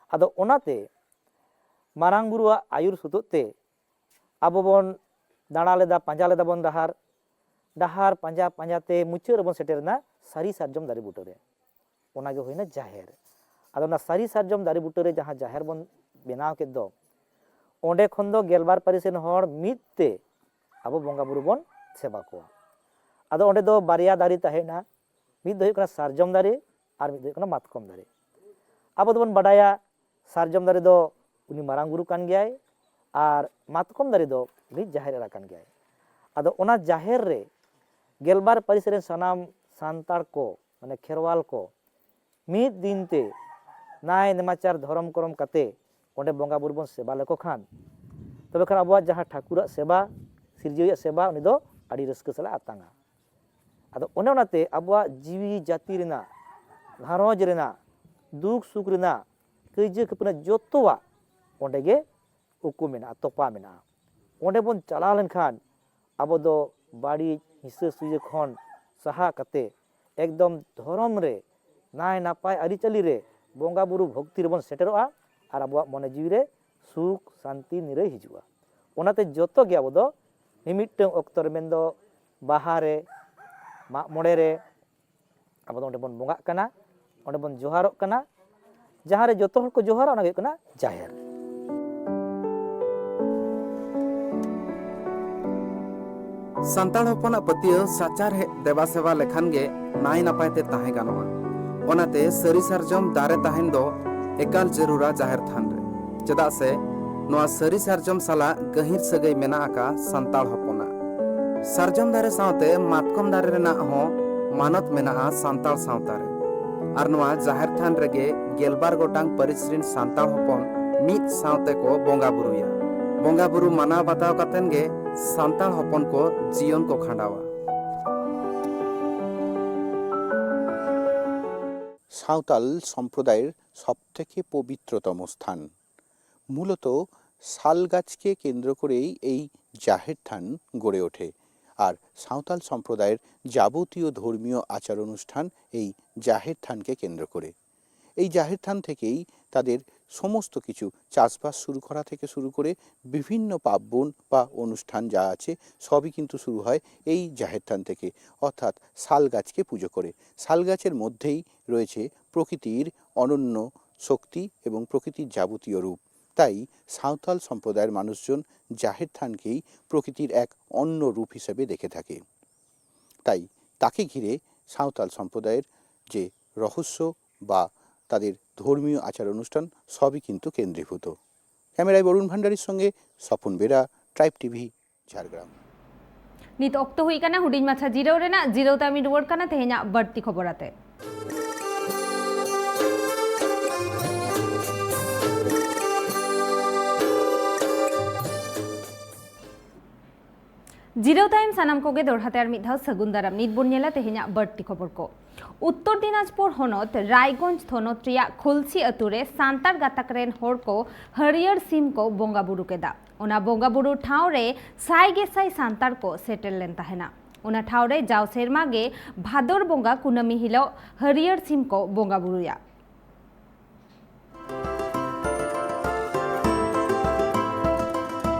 ᱟᱫᱚ ᱚᱱᱟᱛᱮ ᱢᱟᱨᱟᱝ ᱵᱩᱨᱩᱣᱟᱜ ᱟᱹᱭᱩᱨ ᱥᱩᱛᱩᱜ ᱛᱮ ᱟᱵᱚ ᱵᱚᱱ ᱫᱟᱬᱟ ᱞᱮᱫᱟ, ᱯᱟᱸᱡᱟ ᱞᱮᱫᱟ ᱵᱚᱱ ᱰᱟᱦᱟᱨ᱾ ᱰᱟᱦᱟᱨ ᱯᱟᱸᱡᱟ ᱯᱟᱸᱡᱟ ᱛᱮ ᱢᱩᱪᱟᱹᱫ ᱨᱮᱵᱚᱱ ᱥᱮᱴᱮᱨ ᱮᱱᱟ ᱥᱟᱹᱨᱤ ᱥᱟᱨᱡᱚᱢ ᱫᱟᱨᱮ ᱵᱩᱴᱟᱹ ᱨᱮ᱾ ᱚᱱᱟ ᱜᱮ ᱦᱩᱭᱱᱟ ᱡᱟᱦᱮᱨ᱾ ᱟᱫᱚ ᱚᱱᱟ ᱥᱟᱹᱨᱤ ᱥᱟᱨᱡᱚᱢ ᱫᱟᱨᱮ ᱵᱩᱴᱟᱹ ᱨᱮ ᱡᱟᱦᱟᱸ ᱡᱟᱦᱮᱨ ᱵᱚᱱ ᱵᱮᱱᱟᱣ ᱠᱮᱫ ᱫᱚ, ᱚᱸᱰᱮ ᱠᱷᱚᱱ ᱫᱚ ᱜᱮᱞᱵᱟᱨ ᱯᱟᱹᱨᱤᱥ ᱨᱮᱱ ᱦᱚᱲ ᱢᱤᱫ ᱛᱮ ᱟᱵᱚ ᱵᱚᱸᱜᱟ ᱵᱩᱨᱩ ᱵᱚᱱ ᱥᱮᱵᱟ ᱠᱚᱣᱟ᱾ ᱟᱫᱚ ᱚᱸᱰᱮ ᱫᱚ ᱵᱟᱨᱭᱟ ᱫᱟᱨᱮ ᱛᱟᱦᱮᱸᱱᱟ, ᱢᱤᱫ ᱫᱚ ᱦᱩᱭᱩᱜ ᱠᱟᱱᱟ ᱥᱟᱨᱡᱚᱢ ᱫᱟᱨᱮ ᱟᱨ ᱢᱤᱫ ᱫᱚ ᱦᱩᱭᱩᱜ ᱠᱟᱱᱟ ᱢᱟᱛᱠᱚᱢ ᱫᱟᱨᱮ᱾ ᱟᱵᱚ ᱫᱚᱵᱚᱱ ᱵᱟᱰᱟᱭᱟ ᱥᱟᱨᱡᱚᱢ ᱫᱟᱨᱮ ᱫᱚ ᱩᱱᱤ ᱢᱟᱨᱟᱝ ᱵᱩᱨᱩ ᱠᱟᱱ ᱜᱮᱭᱟᱭ ᱟᱨ ᱢᱟᱛᱠᱚᱢ ᱫᱟᱨᱮ ᱫᱚ ᱩᱱᱤ ᱡᱟᱦᱮᱨ ᱮᱨᱟ ᱠᱟᱱ ᱜᱮᱭᱟᱭ᱾ ᱟᱫᱚ ᱚᱱᱟ ᱡᱟᱦᱮᱨ ᱨᱮ ᱜᱮᱞᱵᱟᱨ ᱯᱟᱹᱨᱤᱥ ᱨᱮᱱ ᱥᱟᱱᱟᱢ ᱥᱟᱱᱛᱟᱲ ᱠᱚ, ᱢᱟᱱᱮ ᱠᱷᱮᱨᱣᱟᱞ ᱠᱚ, ᱢᱤᱫ ᱫᱤᱱ ᱛᱮ ᱱᱟᱭ ᱱᱮᱢᱟᱪᱟᱨ ᱫᱷᱚᱨᱚᱢ ᱠᱚᱨᱚᱢ ᱠᱟᱛᱮ ᱚᱸᱰᱮ ᱵᱚᱸᱜᱟ ᱵᱩᱨᱩ ᱵᱚᱱ ᱥᱮᱵᱟ ᱞᱮᱠᱚ ᱠᱷᱟᱱ, ᱛᱚᱵᱮ ᱠᱷᱟᱱ ᱟᱵᱚᱣᱟᱜ ᱡᱟᱦᱟᱸ ᱴᱷᱟᱹᱠᱩᱨᱟᱜ ᱥᱮᱵᱟ, ᱥᱤᱨᱡᱟᱹᱣᱤᱭᱟᱜ ᱥᱮᱵᱟ, ᱩᱱᱤ ᱫᱚ ᱟᱹᱰᱤ ᱨᱟᱹᱥᱠᱟᱹ ᱥᱟᱞᱟᱜ ᱟᱛᱟᱝᱟ᱾ ᱟᱫᱚ ᱚᱱᱮ ᱚᱱᱟᱛᱮ ᱟᱵᱚᱣᱟᱜ ᱡᱤᱣᱤ ᱡᱟᱹᱛᱤ ᱨᱮᱱᱟᱜ, ᱜᱷᱟᱨᱚᱸᱡᱽ ᱨᱮᱱᱟᱜ, ᱫᱩᱠ ᱥᱩᱠ ᱨᱮᱱᱟᱜ, ᱠᱟᱹᱭᱡᱟᱹ ᱠᱷᱟᱹᱯᱟᱹᱨᱤ ᱨᱮᱱᱟᱜ ᱡᱚᱛᱚᱣᱟᱜ ᱚᱸᱰᱮ ᱜᱮ ᱩᱠᱩ ᱢᱮᱱᱟᱜᱼᱟ, ᱛᱚᱯᱟ ᱢᱮᱱᱟᱜᱼᱟ᱾ ᱚᱸᱰᱮ ᱵᱚᱱ ᱪᱟᱞᱟᱣ ᱞᱮᱱᱠᱷᱟᱱ ᱟᱵᱚ ᱫᱚ ᱵᱟᱹᱲᱤᱡ ᱦᱤᱥᱟᱹ ᱥᱩᱭᱟᱹ ᱠᱷᱚᱱ ᱥᱟᱦᱟ ᱠᱟᱛᱮ ᱮᱠᱫᱚᱢ ᱫᱷᱚᱨᱚᱢ ᱨᱮ ᱱᱟᱭ ᱱᱟᱯᱟᱭ ᱟᱹᱨᱤᱪᱟᱹᱞᱤ ᱨᱮ ᱵᱚᱸᱜᱟ ᱵᱩᱨᱩ ᱵᱷᱚᱠᱛᱤ ᱨᱮᱵᱚᱱ ᱥᱮᱴᱮᱨᱚᱜᱼᱟ ᱟᱨ ᱟᱵᱚᱣᱟᱜ ᱢᱚᱱᱮ ᱡᱤᱣᱤ ᱨᱮ ᱥᱩᱠ ᱥᱟᱱᱛᱤ ᱱᱤᱨᱟᱹᱭ ᱦᱤᱡᱩᱜᱼᱟ᱾ ᱚᱱᱟᱛᱮ ᱡᱚᱛᱚ ᱜᱮ ᱟᱵᱚ ᱫᱚ ᱢᱤᱢᱤᱫᱴᱟᱝ ᱚᱠᱛᱚ ᱨᱮ, ᱢᱮᱱᱫᱚ ᱵᱟᱦᱟ ᱨᱮ, ᱢᱟᱜ ᱢᱚᱬᱮ ᱨᱮ, ᱟᱵᱚ ᱫᱚ ᱚᱸᱰᱮ ᱵᱚᱱ ᱵᱚᱸᱜᱟᱜ ᱠᱟᱱᱟ, ᱚᱸᱰᱮ ᱵᱚᱱ ᱡᱚᱦᱟᱨᱚᱜ ᱠᱟᱱᱟ᱾ ᱡᱟᱦᱟᱸ ᱨᱮ ᱡᱚᱛᱚ ᱦᱚᱲ ᱠᱚ ᱡᱚᱦᱟᱨᱟ, ᱚᱱᱟ ᱜᱮ ᱦᱩᱭᱩᱜ ᱠᱟᱱᱟ ᱡᱟᱦᱮᱨ᱾ ᱥᱟᱱᱛᱟᱲ ᱦᱚᱯᱚᱱᱟᱜ ᱯᱟᱹᱛᱭᱟᱹᱣ ᱥᱟᱪᱟᱨᱦᱮᱫ ᱫᱮᱵᱟ ᱥᱮᱵᱟ ᱞᱮᱠᱷᱟᱱ ᱜᱮ ᱱᱟᱭ ᱱᱟᱯᱟᱭ ᱛᱮ ᱛᱟᱦᱮᱸ ᱜᱟᱱᱚᱜᱼᱟ᱾ ᱚᱱᱟᱛᱮ ᱥᱟᱹᱨᱤ ᱥᱟᱨᱡᱚᱢ ᱫᱟᱨᱮ ᱛᱟᱦᱮᱱ ᱫᱚ ᱮᱠᱟᱞ ᱡᱟᱹᱨᱩᱲᱟ ᱡᱟᱦᱮᱨ ᱛᱷᱟᱱ ᱨᱮ᱾ ᱪᱮᱫᱟᱜ ᱥᱮ ᱱᱚᱣᱟ ᱥᱟᱹᱨᱤ ᱥᱟᱨᱡᱚᱢ ᱥᱟᱞᱟᱜ ᱜᱟᱹᱦᱤᱨ ᱥᱟᱹᱜᱟᱹᱭ ᱢᱮᱱᱟᱜ ᱟᱠᱟᱫ ᱥᱟᱱᱛᱟᱲ ᱦᱚᱯᱚᱱᱟᱜ᱾ ᱥᱟᱨᱡᱚᱢ ᱫᱟᱨᱮ ᱥᱟᱶᱛᱮ ᱢᱟᱛᱠᱚᱢ ᱫᱟᱨᱮ ᱨᱮᱱᱟᱜ ᱦᱚᱸ ᱢᱟᱱᱚᱛ ᱢᱮᱱᱟᱜᱼᱟ ᱥᱟᱱᱛᱟᱲ ᱥᱟᱶᱛᱟ ᱨᱮ᱾ ᱟᱨ ᱱᱚᱣᱟ ᱡᱟᱦᱮᱨ ᱛᱷᱟᱱ ᱨᱮᱜᱮ ᱜᱮᱞᱵᱟᱨ ᱜᱚᱴᱟᱝ ᱯᱟᱹᱨᱤᱥ ᱨᱤᱱ ᱥᱟᱱᱛᱟᱲ ᱦᱚᱯᱚᱱ ᱢᱤᱫ ᱥᱟᱶᱛᱮ ᱠᱚ ᱵᱚᱸᱜᱟ ᱵᱩᱨᱩᱭᱟ᱾ ᱵᱚᱸᱜᱟ ᱵᱩᱨᱩ ᱢᱟᱱᱟᱣ ᱵᱟᱛᱟᱣ ᱠᱟᱛᱮᱱ ᱜᱮ ᱥᱟᱱᱛᱟᱲ ᱦᱚᱯᱚᱱ ᱠᱚ ᱡᱤᱭᱚᱱ ᱠᱚ ᱠᱷᱟᱸᱰᱟᱣᱟ᱾ সাঁওতাল সম্প্রদায়ের সবথেকে পবিত্রতম স্থান। মূলত শাল গাছকে কেন্দ্র করেই এই জাহের থান গড়ে ওঠে। আর সাঁওতাল সম্প্রদায়ের যাবতীয় ধর্মীয় আচার অনুষ্ঠান এই জাহের থানকে কেন্দ্র করে। এই জাহের থান থেকেই তাদের সমস্ত কিছু, চাষবাস শুরু করা থেকে শুরু করে বিভিন্ন পার্বণ বা অনুষ্ঠান যা আছে, সবই কিন্তু শুরু হয় এই জাহের থান থেকে, অর্থাৎ শাল গাছকে পুজো করে। শাল গাছের মধ্যেই রয়েছে প্রকৃতির অনন্য শক্তি এবং প্রকৃতির যাবতীয় রূপ। তাই সাঁওতাল সম্প্রদায়ের মানুষজন জাহের থানকেই প্রকৃতির এক অন্য রূপ হিসেবে দেখে থাকে। তাই তাকে ঘিরে সাঁওতাল সম্প্রদায়ের যে রহস্য বা তাদের ধর্মীয় আচার অনুষ্ঠান, সবই কিন্তু কেন্দ্রীভূত। ক্যামেরায় বরুণ ভান্ডারীর সঙ্গে স্বপন বেরা, ট্রাইব টিভি, ঝাড়গ্রাম। ᱱᱤᱛ ᱚᱠᱛᱚ ᱦᱩᱭ ᱠᱟᱱᱟ ᱦᱩᱰᱤᱧ ᱢᱟᱪᱷᱟ ᱡᱤᱨᱟᱹᱣ ᱨᱮᱱᱟᱜ᱾ ᱡᱤᱨᱟᱹᱣ ᱛᱟᱭᱚᱢᱤᱧ ᱨᱩᱣᱟᱹᱲ ᱠᱟᱱᱟ ᱛᱮᱦᱮᱧᱟᱜ ᱵᱟᱹᱲᱛᱤ ᱠᱷᱚᱵᱚᱨ ᱟᱛᱮ᱾ ᱡᱤᱨᱟᱹᱣ ᱛᱟᱭᱚᱢ ᱥᱟᱱᱟᱢ ᱠᱚᱜᱮ ᱫᱚᱲᱦᱟ ᱛᱮ ᱟᱨ ᱢᱤᱫ ᱫᱷᱟᱣ ᱥᱟᱹᱜᱩᱱ ᱫᱟᱨᱟᱢ᱾ ᱱᱤᱛ ᱵᱚᱱ ᱧᱮᱞᱟ ᱛᱮᱦᱮᱧᱟᱜ ᱵᱟᱹᱲᱛᱤ ᱠᱷᱚᱵᱚᱨ ᱠᱚ᱾ ᱩᱛᱛᱚᱨ ᱫᱤᱱᱟᱡᱽᱯᱩᱨ ᱦᱚᱱᱚᱛ ᱨᱟᱭᱜᱚᱸᱡᱽ ᱛᱷᱚᱱᱚᱛ ᱨᱮᱭᱟᱜ ᱠᱷᱚᱞᱥᱤ ᱟᱹᱛᱩ ᱨᱮ ᱥᱟᱱᱛᱟᱲ ᱜᱟᱛᱟᱠ ᱨᱮᱱ ᱦᱚᱲ ᱠᱚ ᱦᱟᱹᱨᱭᱟᱹᱲ ᱥᱤᱢ ᱠᱚ ᱵᱚᱸᱜᱟ ᱵᱩᱨᱩ ᱠᱮᱫᱟ᱾ ᱚᱱᱟ ᱵᱚᱸᱜᱟ ᱵᱩᱨᱩ ᱴᱷᱟᱶ ᱨᱮ ᱥᱟᱭ ᱜᱮᱥᱟᱭ ᱥᱟᱱᱛᱟᱲ ᱠᱚ ᱥᱮᱴᱮᱨ ᱞᱮᱱ ᱛᱟᱦᱮᱱᱟ᱾ ᱚᱱᱟ ᱴᱷᱟᱶ ᱨᱮ ᱡᱟᱣ ᱥᱮᱨᱢᱟ ᱜᱮ ᱵᱷᱟᱫᱚᱨ ᱵᱚᱸᱜᱟ ᱠᱩᱱᱟᱹᱢᱤ ᱦᱤᱞᱳᱜ ᱦᱟᱹᱨᱭᱟᱹᱲ ᱥᱤᱢ ᱠᱚ ᱵᱚᱸᱜᱟ ᱵᱩᱨᱩᱭᱟ᱾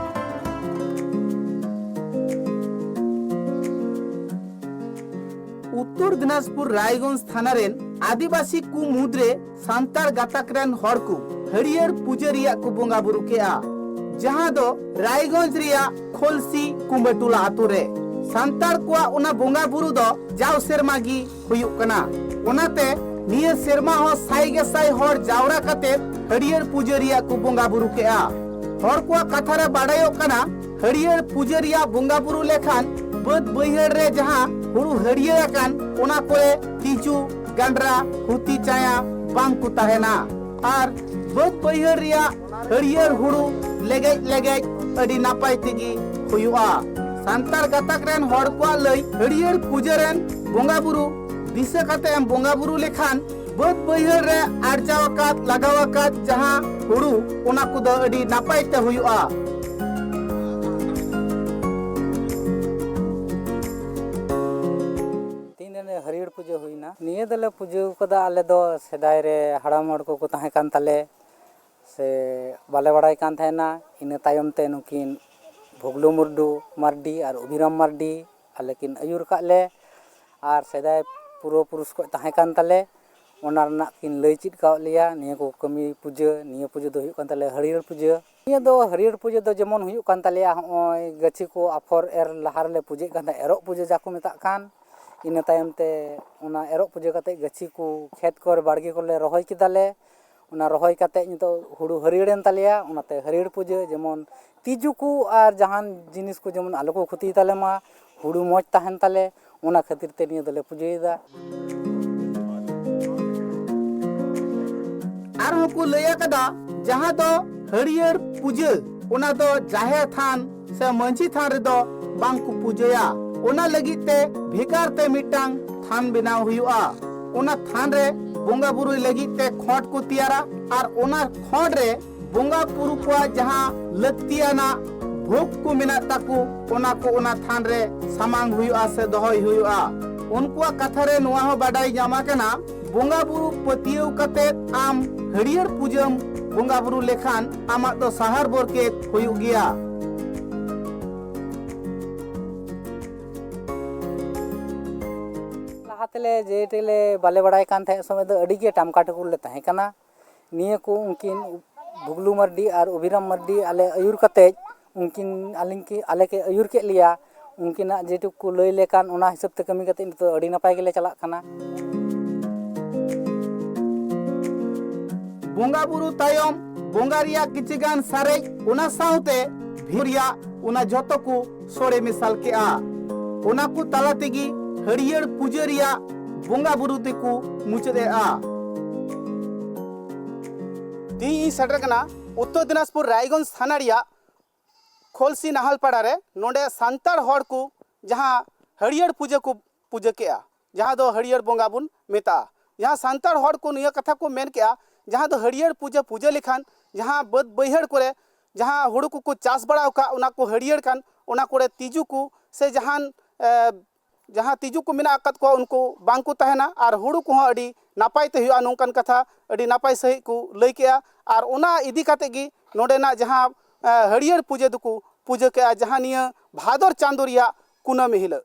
ᱩᱛᱛᱚᱨ ᱫᱤᱱᱟᱡᱽᱯᱩᱨ ᱨᱟᱭᱜᱚᱸᱡᱽ ᱛᱷᱟᱱᱟ ᱨᱮᱱ ᱟᱹᱫᱤᱵᱟᱹᱥᱤ ᱠᱚ ᱢᱩᱫᱽᱨᱮ ᱥᱟᱱᱛᱟᱲ ᱜᱟᱛᱟᱠ ᱨᱮᱱ ᱦᱚᱲ ᱠᱚ ᱦᱟᱹᱨᱭᱟᱹᱲ ᱯᱩᱡᱟᱹ ᱨᱮᱭᱟᱜ ᱠᱚ ᱵᱚᱸᱜᱟ ᱵᱩᱨᱩ ᱠᱮᱜᱼᱟ, ᱡᱟᱦᱟᱸ ᱫᱚ ᱨᱟᱭᱜᱚᱸᱡᱽ ᱨᱮᱭᱟᱜ ᱠᱷᱚᱞᱥᱤ ᱠᱩᱢᱵᱟᱹᱴᱩᱞᱟ ᱟᱛᱳ ᱨᱮ᱾ ᱥᱟᱱᱛᱟᱲ ᱠᱚᱣᱟᱜ ᱚᱱᱟ ᱵᱚᱸᱜᱟ ᱵᱩᱨᱩ ᱫᱚ ᱡᱟᱣ ᱥᱮᱨᱢᱟ ᱜᱮ ᱦᱩᱭᱩᱜ ᱠᱟᱱᱟ᱾ ᱚᱱᱟᱛᱮ ᱱᱤᱭᱟᱹ ᱥᱮᱨᱢᱟ ᱦᱚᱸ ᱥᱟᱭ ᱜᱮᱥᱟᱭ ᱦᱚᱲ ᱡᱟᱣᱨᱟ ᱠᱟᱛᱮ ᱦᱟᱹᱨᱭᱟᱹᱲ ᱯᱩᱡᱟᱹ ᱨᱮᱭᱟᱜ ᱠᱚ ᱵᱚᱸᱜᱟ ᱵᱩᱨᱩ ᱠᱮᱜᱼᱟ᱾ ᱦᱚᱲ ᱠᱚᱣᱟᱜ ᱠᱟᱛᱷᱟ ᱨᱮ ᱵᱟᱰᱟᱭᱚᱜ ᱠᱟᱱᱟ, ᱦᱟᱹᱨᱭᱟᱹᱲ ᱯᱩᱡᱟᱹ ᱨᱮᱭᱟᱜ ᱵᱚᱸᱜᱟ ᱵᱩᱨᱩ ᱞᱮᱠᱷᱟᱱ ᱵᱟᱹᱫᱽ ᱵᱟᱹᱭᱦᱟᱹᱲ ᱨᱮ ᱡᱟᱦᱟᱸ ᱦᱩᱲᱩ ᱦᱟᱹᱨᱭᱟᱹᱲ ᱟᱠᱟᱱ, ᱚᱱᱟ ᱠᱚᱨᱮ ᱛᱤᱡᱩ, ᱜᱟᱱᱰᱨᱟ, ᱦᱩᱛᱤ ᱪᱟᱭᱟ ᱵᱟᱝ ᱠᱚ ᱛᱟᱦᱮᱱᱟ᱾ ᱟᱨ ᱵᱟᱹᱫᱽ ᱵᱟᱹᱭᱦᱟᱹᱲ ᱨᱮᱭᱟᱜ ᱦᱟᱹᱨᱭᱟᱹᱲ ᱦᱩᱲᱩ ᱞᱮᱜᱮᱡ ᱞᱮᱜᱮᱡ ᱟᱹᱰᱤ ᱱᱟᱯᱟᱭ ᱛᱮᱜᱮ ᱦᱩᱭᱩᱜᱼᱟ᱾ ᱥᱟᱱᱛᱟᱲ ᱜᱟᱛᱟᱠ ᱨᱮᱱ ᱦᱚᱲ ᱠᱚᱣᱟᱜ ᱞᱟᱹᱭ, ᱦᱟᱹᱨᱭᱟᱹᱲ ᱯᱩᱡᱟᱹ ᱨᱮᱱ ᱵᱚᱸᱜᱟ ᱵᱩᱨᱩ ᱫᱤᱥᱟᱹ ᱠᱟᱛᱮ ᱮᱢ ᱵᱚᱸᱜᱟ ᱵᱩᱨᱩ ᱞᱮᱠᱷᱟᱱ ᱵᱟᱹᱫᱽ ᱵᱟᱹᱭᱦᱟᱹᱲ ᱨᱮ ᱟᱨᱡᱟᱣ ᱟᱠᱟᱫ, ᱞᱟᱜᱟᱣ ᱟᱠᱟᱫ ᱡᱟᱦᱟᱸ ᱦᱩᱲᱩ, ᱚᱱᱟ ᱠᱚᱫᱚ ᱟᱹᱰᱤ ᱱᱟᱯᱟᱭ ᱛᱮ ᱦᱩᱭᱩᱜᱼᱟ᱾ ᱛᱮᱦᱮᱧ ᱫᱚ ᱦᱟᱹᱨᱭᱟᱹᱲ ᱯᱩᱡᱟᱹ ᱦᱩᱭᱱᱟ᱾ ᱱᱤᱭᱟᱹ ᱫᱚᱞᱮ ᱯᱩᱡᱟᱹ ᱠᱟᱫᱟ ᱟᱞᱮ ᱫᱚ ᱥᱮᱫᱟᱭ ᱨᱮ ᱦᱟᱲᱟᱢ ᱦᱚᱲ ᱠᱚᱠᱚ ᱛᱟᱦᱮᱸ ᱠᱟᱱ ᱛᱟᱞᱮ, ᱥᱮ ᱵᱟᱞᱮ ᱵᱟᱲᱟᱭ ᱠᱟᱱ ᱛᱟᱦᱮᱱᱟ᱾ ᱤᱱᱟᱹ ᱛᱟᱭᱚᱢ ᱛᱮ ᱱᱩᱠᱤᱱ ᱵᱷᱩᱜᱽᱞᱩ ᱢᱩᱨᱰᱩ ᱢᱟᱨᱰᱤ ᱟᱨ ᱚᱵᱷᱤᱨᱟᱢ ᱢᱟᱨᱰᱤ ᱟᱞᱮ ᱠᱤᱱ ᱟᱹᱭᱩᱨ ᱠᱟᱜ ᱞᱮ, ᱟᱨ ᱥᱮᱫᱟᱭ ᱯᱩᱨᱵᱚ ᱯᱩᱨᱩᱥ ᱠᱷᱚᱱ ᱛᱟᱦᱮᱸ ᱠᱟᱱ ᱛᱟᱞᱮ, ᱚᱱᱟ ᱨᱮᱱᱟᱜ ᱠᱤᱱ ᱞᱟᱹᱭ ᱪᱮᱫ ᱠᱟᱣᱟᱫ ᱞᱮᱭᱟ᱾ ᱱᱤᱭᱟᱹ ᱠᱚ ᱠᱟᱹᱢᱤ ᱯᱩᱡᱟᱹ, ᱱᱤᱭᱟᱹ ᱯᱩᱡᱟᱹ ᱫᱚ ᱦᱩᱭᱩᱜ ᱠᱟᱱ ᱛᱟᱞᱮᱭᱟ ᱦᱟᱹᱨᱭᱟᱹᱲ ᱯᱩᱡᱟᱹ᱾ ᱱᱤᱭᱟᱹ ᱫᱚ ᱦᱟᱹᱨᱭᱟᱹᱲ ᱯᱩᱡᱟᱹ ᱫᱚ ᱡᱮᱢᱚᱱ ᱦᱩᱭᱩᱜ ᱠᱟᱱ ᱛᱟᱞᱮᱭᱟ, ᱦᱚᱸᱜᱼᱚᱭ ᱜᱟᱹᱪᱷᱤ ᱠᱚ ᱟᱯᱷᱚᱨ ᱮᱨ ᱞᱟᱦᱟ ᱨᱮᱞᱮ ᱯᱩᱡᱟᱹᱭᱮᱫ ᱠᱟᱱ ᱛᱟᱦᱮᱸᱫ, ᱮᱨᱚᱜ ᱯᱩᱡᱟᱹ ᱡᱟ ᱠᱚ ᱢᱮᱛᱟᱜ ᱠᱟᱱ᱾ ᱤᱱᱟᱹ ᱛᱟᱭᱚᱢ ᱛᱮ ᱚᱱᱟ ᱮᱨᱚᱜ ᱯᱩᱡᱟᱹ ᱠᱟᱛᱮᱫ ᱜᱟᱹᱪᱷᱤ ᱠᱚ ᱠᱷᱮᱛ ᱠᱚᱨᱮ ᱵᱟᱲᱜᱮ ᱠᱚᱨᱮ ᱞᱮ ᱨᱚᱦᱚᱭ ᱠᱮᱫᱟᱞᱮ᱾ ᱚᱱᱟ ᱨᱚᱦᱚᱭ ᱠᱟᱛᱮᱫ ᱱᱤᱛᱚᱜ ᱦᱩᱲᱩ ᱦᱟᱹᱨᱭᱟᱹᱲᱮᱱ ᱛᱟᱞᱮᱭᱟ, ᱚᱱᱟᱛᱮ ᱦᱟᱹᱨᱭᱟᱹᱲ ᱯᱩᱡᱟᱹ, ᱡᱮᱢᱚᱱ ᱛᱤᱡᱩ ᱠᱚ ᱟᱨ ᱡᱟᱦᱟᱱ ᱡᱤᱱᱤᱥ ᱠᱚ ᱡᱮᱢᱚᱱ ᱟᱞᱚ ᱠᱚ ᱠᱷᱚᱛᱤᱭ ᱛᱟᱞᱮ ᱢᱟ, ᱦᱩᱲᱩ ᱢᱚᱡᱽ ᱛᱟᱦᱮᱱ ᱛᱟᱞᱮ, ᱚᱱᱟ ᱠᱷᱟᱹᱛᱤᱨ ᱛᱮ ᱱᱤᱭᱟᱹ ᱫᱚᱞᱮ ᱯᱩᱡᱟᱹᱭᱮᱫᱟ᱾ ᱟᱨᱦᱚᱸ ᱠᱚ ᱞᱟᱹᱭ ᱟᱠᱟᱫᱟ, ᱡᱟᱦᱟᱸ ᱫᱚ ᱦᱟᱹᱨᱭᱟᱹᱲ ᱯᱩᱡᱟᱹ, ᱚᱱᱟ ᱫᱚ ᱡᱟᱦᱮᱨ ᱛᱷᱟᱱ ᱥᱮ ᱢᱟᱹᱡᱷᱤ ᱛᱷᱟᱱ ᱨᱮᱫᱚ ᱵᱟᱝ ᱠᱚ ᱯᱩᱡᱟᱹᱭᱟ᱾ ᱚᱱᱟ ᱞᱟᱹᱜᱤᱫ ᱛᱮ ᱵᱷᱮᱜᱟᱨ ᱛᱮ ᱢᱤᱫᱴᱟᱝ ᱛᱷᱟᱱ ᱵᱮᱱᱟᱣ ᱦᱩᱭᱩᱜᱼᱟ᱾ ᱚᱱᱟ ᱛᱷᱟᱱ ᱨᱮ ᱵᱚᱸᱜᱟ ᱵᱩᱨᱩᱭ ᱞᱟᱹᱜᱤᱫ ᱛᱮ ᱠᱷᱚᱸᱰ ᱠᱚ ᱛᱮᱭᱟᱨᱟ ᱟᱨ ᱚᱱᱟ ᱠᱷᱚᱸᱰ ᱨᱮ ᱵᱚᱸᱜᱟ ᱵᱩᱨᱩ ᱠᱚᱣᱟᱜ ᱡᱟᱦᱟᱸ ᱞᱟᱹᱠᱛᱤᱭᱟᱱᱟᱜ ᱵᱷᱳᱜᱽ ᱠᱚ ᱢᱮᱱᱟᱜ ᱛᱟᱠᱚ, ᱚᱱᱟ ᱠᱚ ᱚᱱᱟ ᱛᱷᱟᱱ ᱨᱮ ᱥᱟᱢᱟᱝ ᱦᱩᱭᱩᱜᱼᱟ ᱥᱮ ᱫᱚᱦᱚᱭ ᱦᱩᱭᱩᱜᱼᱟ᱾ ᱩᱱᱠᱩᱣᱟᱜ ᱠᱟᱛᱷᱟ ᱨᱮ ᱱᱚᱣᱟ ᱦᱚᱸ ᱵᱟᱰᱟᱭ ᱧᱟᱢ ᱟᱠᱟᱱᱟ, ᱵᱚᱸᱜᱟ ᱵᱩᱨᱩ ᱯᱟᱹᱛᱭᱟᱹᱣ ᱠᱟᱛᱮ ᱟᱢ ᱦᱟᱹᱨᱭᱟᱹᱲ ᱯᱩᱡᱟᱹᱢ ᱵᱚᱸᱜᱟ ᱵᱩᱨᱩ ᱞᱮᱠᱷᱟᱱ ᱟᱢᱟᱜ ᱫᱚ ᱥᱟᱦᱟᱨ ᱵᱚᱨᱠᱮᱛ ᱦᱩᱭᱩᱜ ᱜᱮᱭᱟ᱾ ᱞᱟᱦᱟ ᱛᱮᱞᱮ ᱡᱮ ᱴᱮᱞᱮ ᱵᱟᱞᱮ ᱵᱟᱲᱟᱭ ᱠᱟᱱ ᱛᱟᱦᱮᱸᱫ ᱥᱚᱢᱚᱭ ᱫᱚ ᱟᱹᱰᱤ ᱜᱮ ᱴᱟᱢᱠᱟ ᱴᱩᱠᱩᱨ ᱞᱮ ᱛᱟᱦᱮᱸ ᱠᱟᱱᱟ᱾ ᱱᱤᱭᱟᱹ ᱠᱚ ᱩᱱᱠᱤᱱ ᱵᱷᱩᱜᱽᱞᱩ ᱢᱟᱨᱰᱤ ᱟᱨ ᱚᱵᱷᱤᱨᱟᱢ ᱢᱟᱨᱰᱤ ᱟᱞᱮ ᱟᱹᱭᱩᱨ ᱠᱟᱛᱮᱫ ᱩᱱᱠᱤᱱ ᱟᱹᱞᱤᱧ ᱠᱤ ᱟᱞᱮ ᱠᱤ ᱟᱹᱭᱩᱨ ᱠᱮᱫ ᱞᱮᱭᱟ᱾ ᱩᱱᱠᱤᱱᱟᱜ ᱡᱮᱴᱩᱠᱩ ᱠᱚ ᱞᱟᱹᱭ ᱞᱮᱠᱟᱱ ᱚᱱᱟ ᱦᱤᱥᱟᱹᱵ ᱛᱮ ᱠᱟᱹᱢᱤ ᱠᱟᱛᱮᱫ ᱱᱤᱛᱚᱜ ᱟᱹᱰᱤ ᱱᱟᱯᱟᱭ ᱜᱮᱞᱮ ᱪᱟᱞᱟᱜ ᱠᱟᱱᱟ᱾ ᱵᱚᱸᱜᱟ ᱵᱩᱨᱩ ᱛᱟᱭᱚᱢ ᱵᱚᱸᱜᱟ ᱨᱮᱭᱟᱜ ᱠᱤᱪᱷᱤ ᱜᱟᱱ ᱥᱟᱨᱮᱡ, ᱚᱱᱟ ᱥᱟᱶᱛᱮ ᱵᱷᱤᱲ ᱨᱮᱭᱟᱜ ᱚᱱᱟ ᱡᱷᱚᱛᱚ ᱠᱚ ᱥᱚᱲᱮ ᱢᱮᱥᱟᱞ ᱠᱮᱜᱼᱟ᱾ ᱚᱱᱟ ᱠᱚ ᱛᱟᱞᱟ ᱛᱮᱜᱮ ᱦᱟᱹᱨᱭᱟᱹᱲ ᱯᱩᱡᱟᱹ ᱨᱮᱭᱟᱜ ᱵᱚᱸᱜᱟ ᱵᱩᱨᱩ ᱛᱮᱠᱚ ᱢᱩᱪᱟᱹᱫ ᱮᱜᱼᱟ᱾ ᱛᱮᱦᱤᱧ ᱤᱧ ᱥᱮᱴᱮᱨ ᱠᱟᱱᱟ ᱩᱛᱛᱚᱨ ᱫᱤᱱᱟᱡᱽᱯᱩᱨ ᱨᱟᱭᱜᱚᱸᱡᱽ ᱛᱷᱟᱱᱟ ᱨᱮᱭᱟᱜ ᱠᱷᱚᱞᱥᱤ ᱱᱟᱦᱟᱞ ᱯᱟᱲᱟ ᱨᱮ᱾ ᱱᱚᱰᱮ ᱥᱟᱱᱛᱟᱲ ᱦᱚᱲ ᱠᱚ ᱡᱟᱦᱟᱸ ᱦᱟᱹᱨᱭᱟᱹᱲ ᱯᱩᱡᱟᱹ ᱠᱚ ᱯᱩᱡᱟᱹ ᱠᱮᱜᱼᱟ, ᱡᱟᱦᱟᱸ ᱫᱚ ᱦᱟᱹᱨᱭᱟᱹᱲ ᱵᱚᱸᱜᱟ ᱵᱚᱱ ᱢᱮᱛᱟᱜᱼᱟ᱾ ᱡᱟᱦᱟᱸ ᱥᱟᱱᱛᱟᱲ ᱦᱚᱲ ᱠᱚ ᱱᱤᱭᱟᱹ ᱠᱟᱛᱷᱟ ᱠᱚ ᱢᱮᱱ ᱠᱮᱜᱼᱟ, ᱡᱟᱦᱟᱸ ᱫᱚ ᱦᱟᱹᱨᱭᱟᱹᱲ ᱯᱩᱡᱟᱹ ᱯᱩᱡᱟᱹ ᱞᱮᱠᱷᱟᱱ ᱡᱟᱦᱟᱸ ᱵᱟᱹᱫᱽ ᱵᱟᱹᱭᱦᱟᱹᱲ ᱠᱚᱨᱮ ᱡᱟᱦᱟᱸ ᱦᱩᱲᱩ ᱠᱚᱠᱚ ᱪᱟᱥ ᱵᱟᱲᱟ ᱟᱠᱟᱫ, ᱚᱱᱟ ᱠᱚ ᱦᱟᱹᱨᱭᱟᱹᱲ ᱠᱟᱱ, ᱚᱱᱟ ᱠᱚᱨᱮ ᱛᱤᱡᱩ ᱠᱚ ᱥᱮ ᱡᱟᱦᱟᱱ, ᱮ, ᱡᱟᱦᱟᱸ ᱛᱤᱡᱩ ᱠᱚ ᱢᱮᱱᱟᱜ ᱟᱠᱟᱫ ᱠᱚᱣᱟ, ᱩᱱᱠᱩ ᱵᱟᱝ ᱠᱚ ᱛᱟᱦᱮᱱᱟ ᱟᱨ ᱦᱩᱲᱩ ᱠᱚᱦᱚᱸ ᱟᱹᱰᱤ ᱱᱟᱯᱟᱭ ᱛᱮ ᱦᱩᱭᱩᱜᱼᱟ, ᱱᱚᱝᱠᱟᱱ ᱠᱟᱛᱷᱟ ᱟᱹᱰᱤ ᱱᱟᱯᱟᱭ ᱥᱟᱺᱦᱤᱡ ᱠᱚ ᱞᱟᱹᱭ ᱠᱮᱜᱼᱟ᱾ ᱟᱨ ᱚᱱᱟ ᱤᱫᱤ ᱠᱟᱛᱮ ᱜᱮ ᱱᱚᱰᱮᱱᱟᱜ ᱡᱟᱦᱟᱸ, ᱮ, ᱦᱟᱹᱨᱭᱟᱹᱲ ᱯᱩᱡᱟᱹ ᱫᱚᱠᱚ ᱯᱩᱡᱟᱹ ᱠᱮᱜᱼᱟ, ᱡᱟᱦᱟᱸ ᱱᱤᱭᱟᱹ ᱵᱷᱟᱫᱚᱨ ᱪᱟᱸᱫᱳ ᱨᱮᱭᱟᱜ ᱠᱩᱱᱟᱹᱢᱤ ᱦᱤᱞᱳᱜ᱾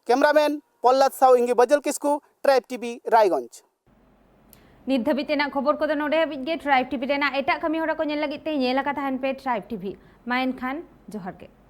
ᱠᱮᱢᱨᱟᱢᱮᱱ ᱯᱚᱞᱞᱟᱫ ᱥᱟᱶ ᱤᱧ ᱜᱮ ᱵᱟᱡᱟᱞ ᱠᱤᱥᱠᱩ, ᱴᱨᱟᱭᱤᱵᱽ ᱴᱤᱵᱷᱤ, ᱨᱟᱭᱜᱚᱸᱡᱽ᱾ ᱱᱤᱛ ᱫᱷᱟᱹᱵᱤᱡ ᱛᱮᱱᱟᱜ ᱠᱷᱚᱵᱚᱨ ᱠᱚᱫᱚ ᱱᱚᱰᱮ ᱦᱟᱹᱵᱤᱡ ᱜᱮ᱾ ᱴᱨᱟᱭᱤᱵᱽ ᱴᱤᱵᱷᱤ ᱨᱮᱱᱟᱜ ᱮᱴᱟᱜ ᱠᱟᱹᱢᱤ ᱦᱚᱨᱟ ᱠᱚ ᱧᱮᱞ ᱞᱟᱹᱜᱤᱫ ᱛᱮ ᱧᱮᱞ ᱟᱠᱟ ᱛᱟᱦᱮᱱ ᱯᱮ ᱴᱨᱟᱭᱤᱵᱽ ᱴᱤᱵᱷᱤ᱾ ᱢᱟ ᱮᱱᱠᱷᱟᱱ ᱡᱚᱦᱟᱨ ᱜᱮ᱾